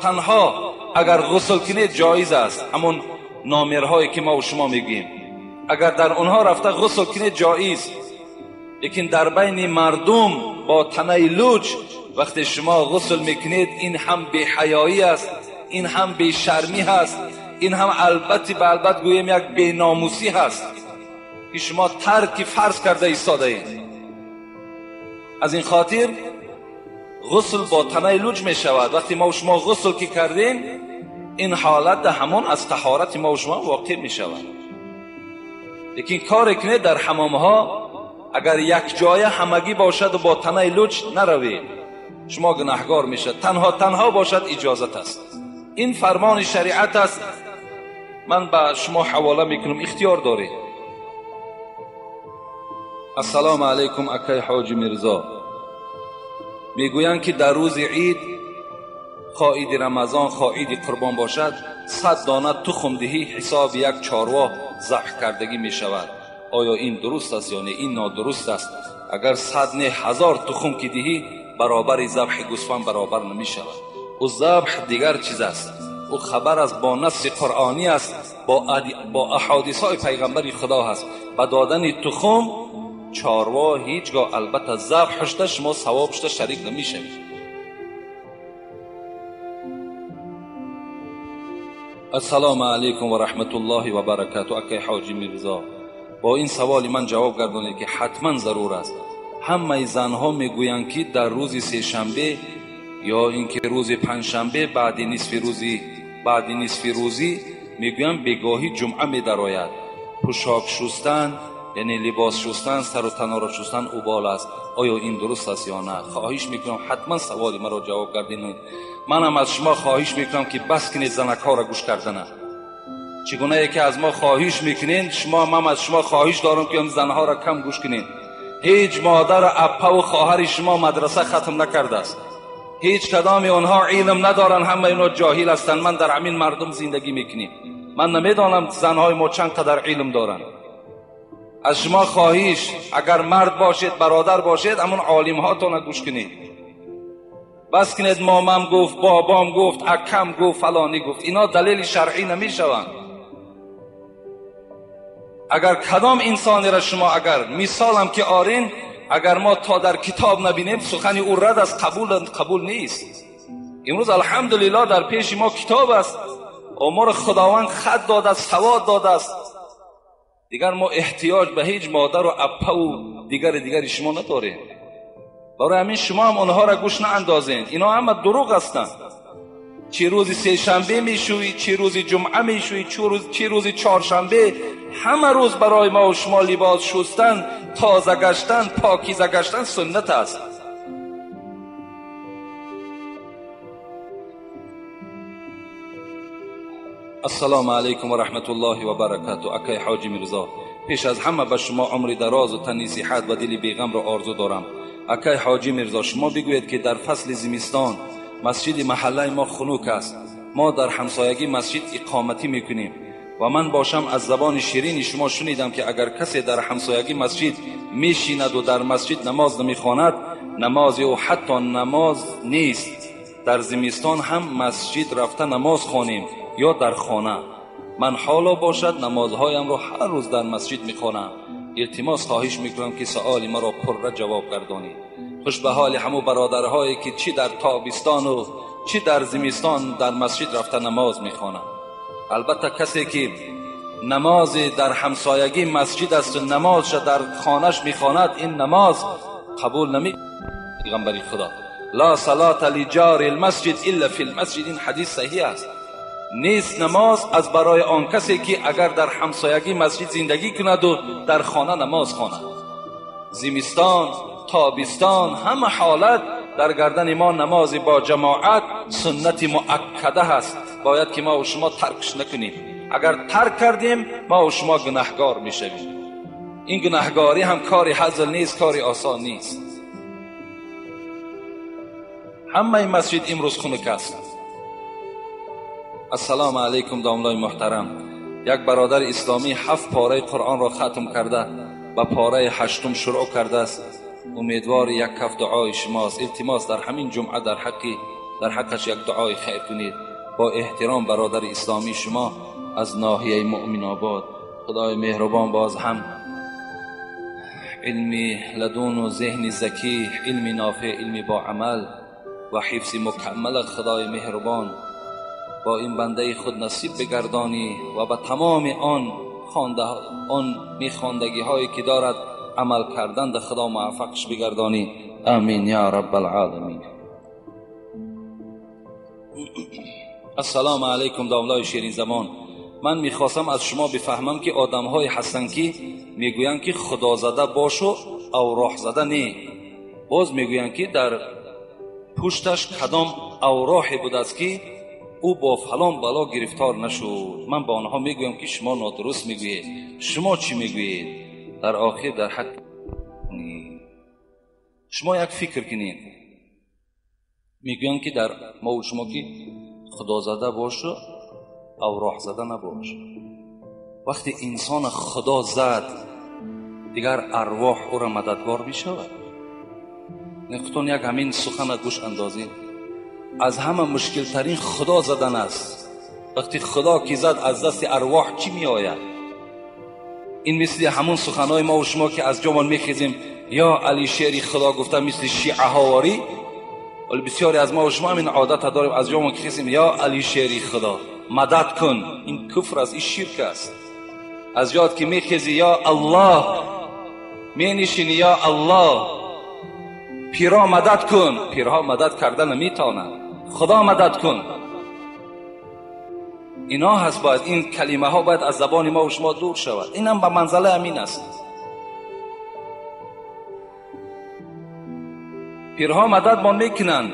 танҳо агар ғусл кунед ҷоиз аст, ҳамон номерҳое ки мо шумо мегӯем, агар дар онҳо рафта ғусл кунед ҷоиз, лекин дар байни мардум бо танаи луч вақте шумо ғусл мекунед, ин ҳам беҳаёӣ аст, ин ҳам бешармӣ ҳаст, ин ҳам албатта ба албат гӯем як беномусӣ ҳаст ки шумо тарки фарз карда истодаед. Аз ин хотир ғусл бо танаи луч мешавад. Вақте мо шумо ғусл ки кардем, ин ҳолат ҳамон аз таҳорати мо шумо воқеъ мешавад. Лекин коре кунед дар ҳамомҳо агар як ҷоя ҳамагӣ бошад ва бо танаи луч наравед, шумо гунаҳгор мешавед. Танҳо бошад иҷозат аст. Ин фармони шариат аст. Ман ба шумо ҳавола мекунам, ихтиёр доред. Ассалому алайкум акай ҳоҷи Мирзо. Мегӯянд ки дар рӯзи ид, хоҳ иди Рамазон, хоҳ иди Қурбон бошад, 100 дона тухм диҳӣ ҳисоби як чорво забҳ кардагӣ мешавад. Оё ин дуруст аст ё не? Ин нодуруст аст. Агар 100 не 1000 тухм ки диҳӣ, баробари забҳи гӯсфанд баробар намешавад. Ӯ забҳ дигар чиз аст. Ӯ хабар аст, бо насси қуръонӣ аст, бо аҳодисҳои пайғамбари Худо ҳаст. Ба додани тухм чорво ҳеҷ гоҳ албатта забҳ шуда шумо савоб шуда шарик намешавед. Ассалому алайкум ва раҳматуллоҳи ва баракату. Акай ҳоҷи Мирзо, бо ин саволи ман ҷавоб гардонед ки ҳатман зарур аст. Ҳамаи занҳо мегӯянд ки дар рӯзи сешанбе ё ин ки рӯзи панҷшанбе баъди нисфи рӯзӣ мегӯянд бегоҳӣ ҷумъа медарояд. Пӯшок шустан, яъне либос шустан, сару таноро шустан убол аст. Оё ин дуруст аст ё на? Хоҳиш мекунам ҳатман саволи маро ҷавоб гардинед. Манам аз шумо хоҳиш мекунам ки бас кунед занакҳоро гӯш кардана. Чӣ гунае ки аз мо хоҳиш мекунед, шумо ман аз шумо хоҳиш дорам ки занҳоро кам гӯш кунед. Ҳеҷ модару аппаву хоҳари шумо мадраса хатм накардааст. Ҳеҷ кадоми онҳо илм надоранд, ҳамаи онҳо ҷоҳил ҳастанд. Ман дар ҳамин мардум зиндагӣ мекунем. Ман намедонам занҳои мо чанд қадар илм доранд. Аз шумо хоҳиш, агар мард бошед, бародар бошед, ҳамон олимҳотонро гӯш кунед. Бас кунед момам гуфт, бобом гуфт, акам гуфт, фалонӣ гуфт. Ино далели шаръӣ намешаванд. Агар кадом инсонеро шумо агар мисолам ки орин, агар мо то дар китоб набинем, сухани ӯ рад аст, қабул нест. Имрӯз алҳамдулиллоҳ дар пеши мо китоб аст. Моро Худованд хат додааст, савод додааст. Дигар мо эҳтиёҷ ба ҳеҷ модару аппаву дигари шумо надорем. Барои ҳамин шумо ҳам онҳоро гӯш наандозед. Ино ҳама дурӯғ ҳастанд. چی روز سه شنبه میشویی، چی روز جمعه میشویی، چی روز چهارشنبه، همه روز برای ما و شما لباس شستن، تازه گشتن، پاکیزه گشتن سنت است. السلام علیکم و رحمت الله و برکاته. اکای حاجی میرزا، پیش از همه به شما عمر دراز و تنی صحت و دل بیغم را آرزو دارم. اکای حاجی میرزا، شما بگویید که در فصل زمستان مسجد محله ما خنک است، ما در همسایگی مسجد اقامتی میکنیم و من باشم از زبان شیرین شما شنیدم که اگر کسی در همسایگی مسجد میشیند و در مسجد نماز نمیخواند، نماز او حتی نماز نیست. در زمستان هم مسجد رفته نماز خوانیم یا در خانه. من حالا باشد نمازهایم را هر روز در مسجد میخوانم. التماس خواهش میکنم که سؤال مرا پرره جواب گردانید. خوش به حال همو برادرهایی که چی در تابستان و چی در زمستان در مسجد رفته نماز میخوانند. البته کسی که نماز در همسایگی مسجد است و نمازش در خانهش میخواند، این نماز قبول نمی. پیغمبر خدا لا صلاة لجار المسجد الا فی المسجد، این حدیث صحیح است. نیست نماز از برای آن کسی که اگر در همسایگی مسجد زندگی کند و در خانه نماز خواند. زمستان، تابستان، همه حالت در گردن ما نماز با جماعت سنت مؤکده هست. باید که ما و شما ترکش نکنیم. اگر ترک کردیم ما و شما گناهگار میشویم. این گناهگاری هم کاری هزل نیست، کاری آسان نیست. همه مسجد امروز خنک است. السلام علیکم داملای محترم. یک برادر اسلامی 7 پاره قرآن را ختم کرده و پاره 8 شروع کرده است. امیدوار یک کف دعای شماست. التماس در همین جمعه در حقش یک دعای خیر کنید. با احترام برادر اسلامی شما از ناحیه مؤمن آباد. خدای مهربان باز هم علمی لدون و ذهن ذکی، علم نافع، علم با عمل و حفظ مکمل خدای مهربان با این بنده خود نصیب بگردانی و به تمام آن میخواندگی هایی که دارد عمل کردن در خدا موفقش بگردانی. آمین یا رب العالمین. السلام علیکم داملای شیرین زمان. من میخواستم از شما بفهمم که آدم های هستن که میگویند که خدا زده باش و اوراح زده نه، باز میگویند که در پشتش کدام اوراحی بود است که او با فلان بلا گرفتار نشد. من به آنها میگویم که شما نادرست میگویید. شما چی میگویید؟ در آخر در حق شما یک فکر کنید. میگویند که در ما و شما که خدا زده باش و اوراح زده نباش. وقتی انسان خدا زد دیگر ارواح او را مددگار میشود. نقطون یک همین سخن گوش اندازید. از همه مشکل ترین خدا زدن است. وقتی خدا کی زد از دست ارواح چی می آید؟ این مثل همون سخنهای ما و شما که از جامان میخیزیم یا علی شعری خدا گفته، مثل شیعه هاواری. ولی بسیاری از ما و شما همین عادت داریم، از جامان که خیزیم یا علی شعری خدا مدد کن. این کفر است، این شرک است. از یاد که میخیزی یا الله، می نشینی یا الله، پیرا مدد کن. پیرها مدد کردن نمیتونن، خدا مدد کن. اینا هست. باید این کلمه ها باید از زبان ما و شما دور شود. اینم به منزله امین است. پیرها مدد ما میکنن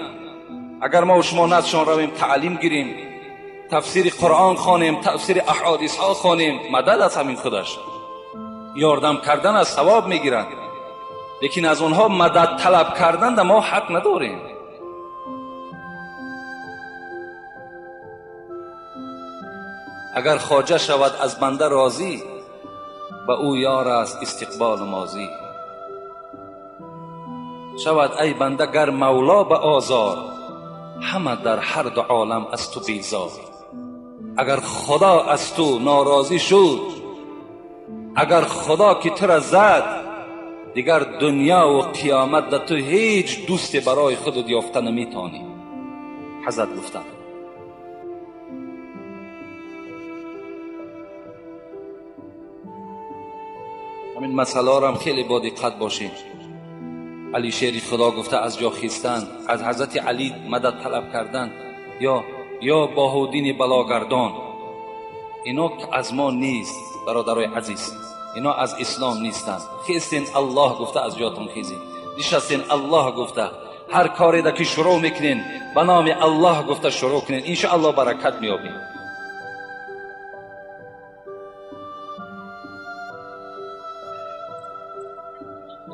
اگر ما و شما نزدشان رویم تعلیم گیریم، تفسیر قرآن خوانیم، تفسیر احادیث ها خوانیم، مدد از همین خودش یاردم کردن از ثواب میگیرن. لیکن از اونها مدد طلب کردن در ما حق نداریم. اگر خواجه شود از بنده راضی، به او یار است استقبال ماضی. شود ای بنده گر مولا به آزار، همه در هر دو عالم از تو بیزار. اگر خدا از تو ناراضی شد، اگر خدا که تو را زد، دیگر دنیا و قیامت در تو هیچ دوست برای خودت یافته نمیتانی. حضرت گفتن همین مسئله را هم خیلی با دقت باشیم. علی شیری خدا گفته از جا خیستن، از حضرت علی مدد طلب کردن یا ё Баҳоуддини Балогардон. Ино аз мо нест, бародарои азиз, ино аз ислом нестанд. Хестен Аллоҳ гуфта аз ҷотон хезед, нишастен Аллоҳ гуфта, ҳар коре ки шурӯъ мекунен ба номи Аллоҳ гуфта шурӯъ кунен, иншоаллоҳ баракат меёбед.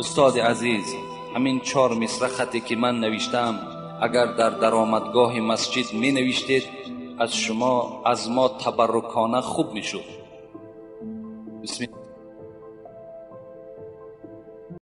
Устоди азиз, ҳамин 4 мисра хате ки ман навиштам, агар дар даромадгоҳи масҷид менавиштед, аз шумо аз мо табаррукона хуб мешуд. Бисмиллоҳ.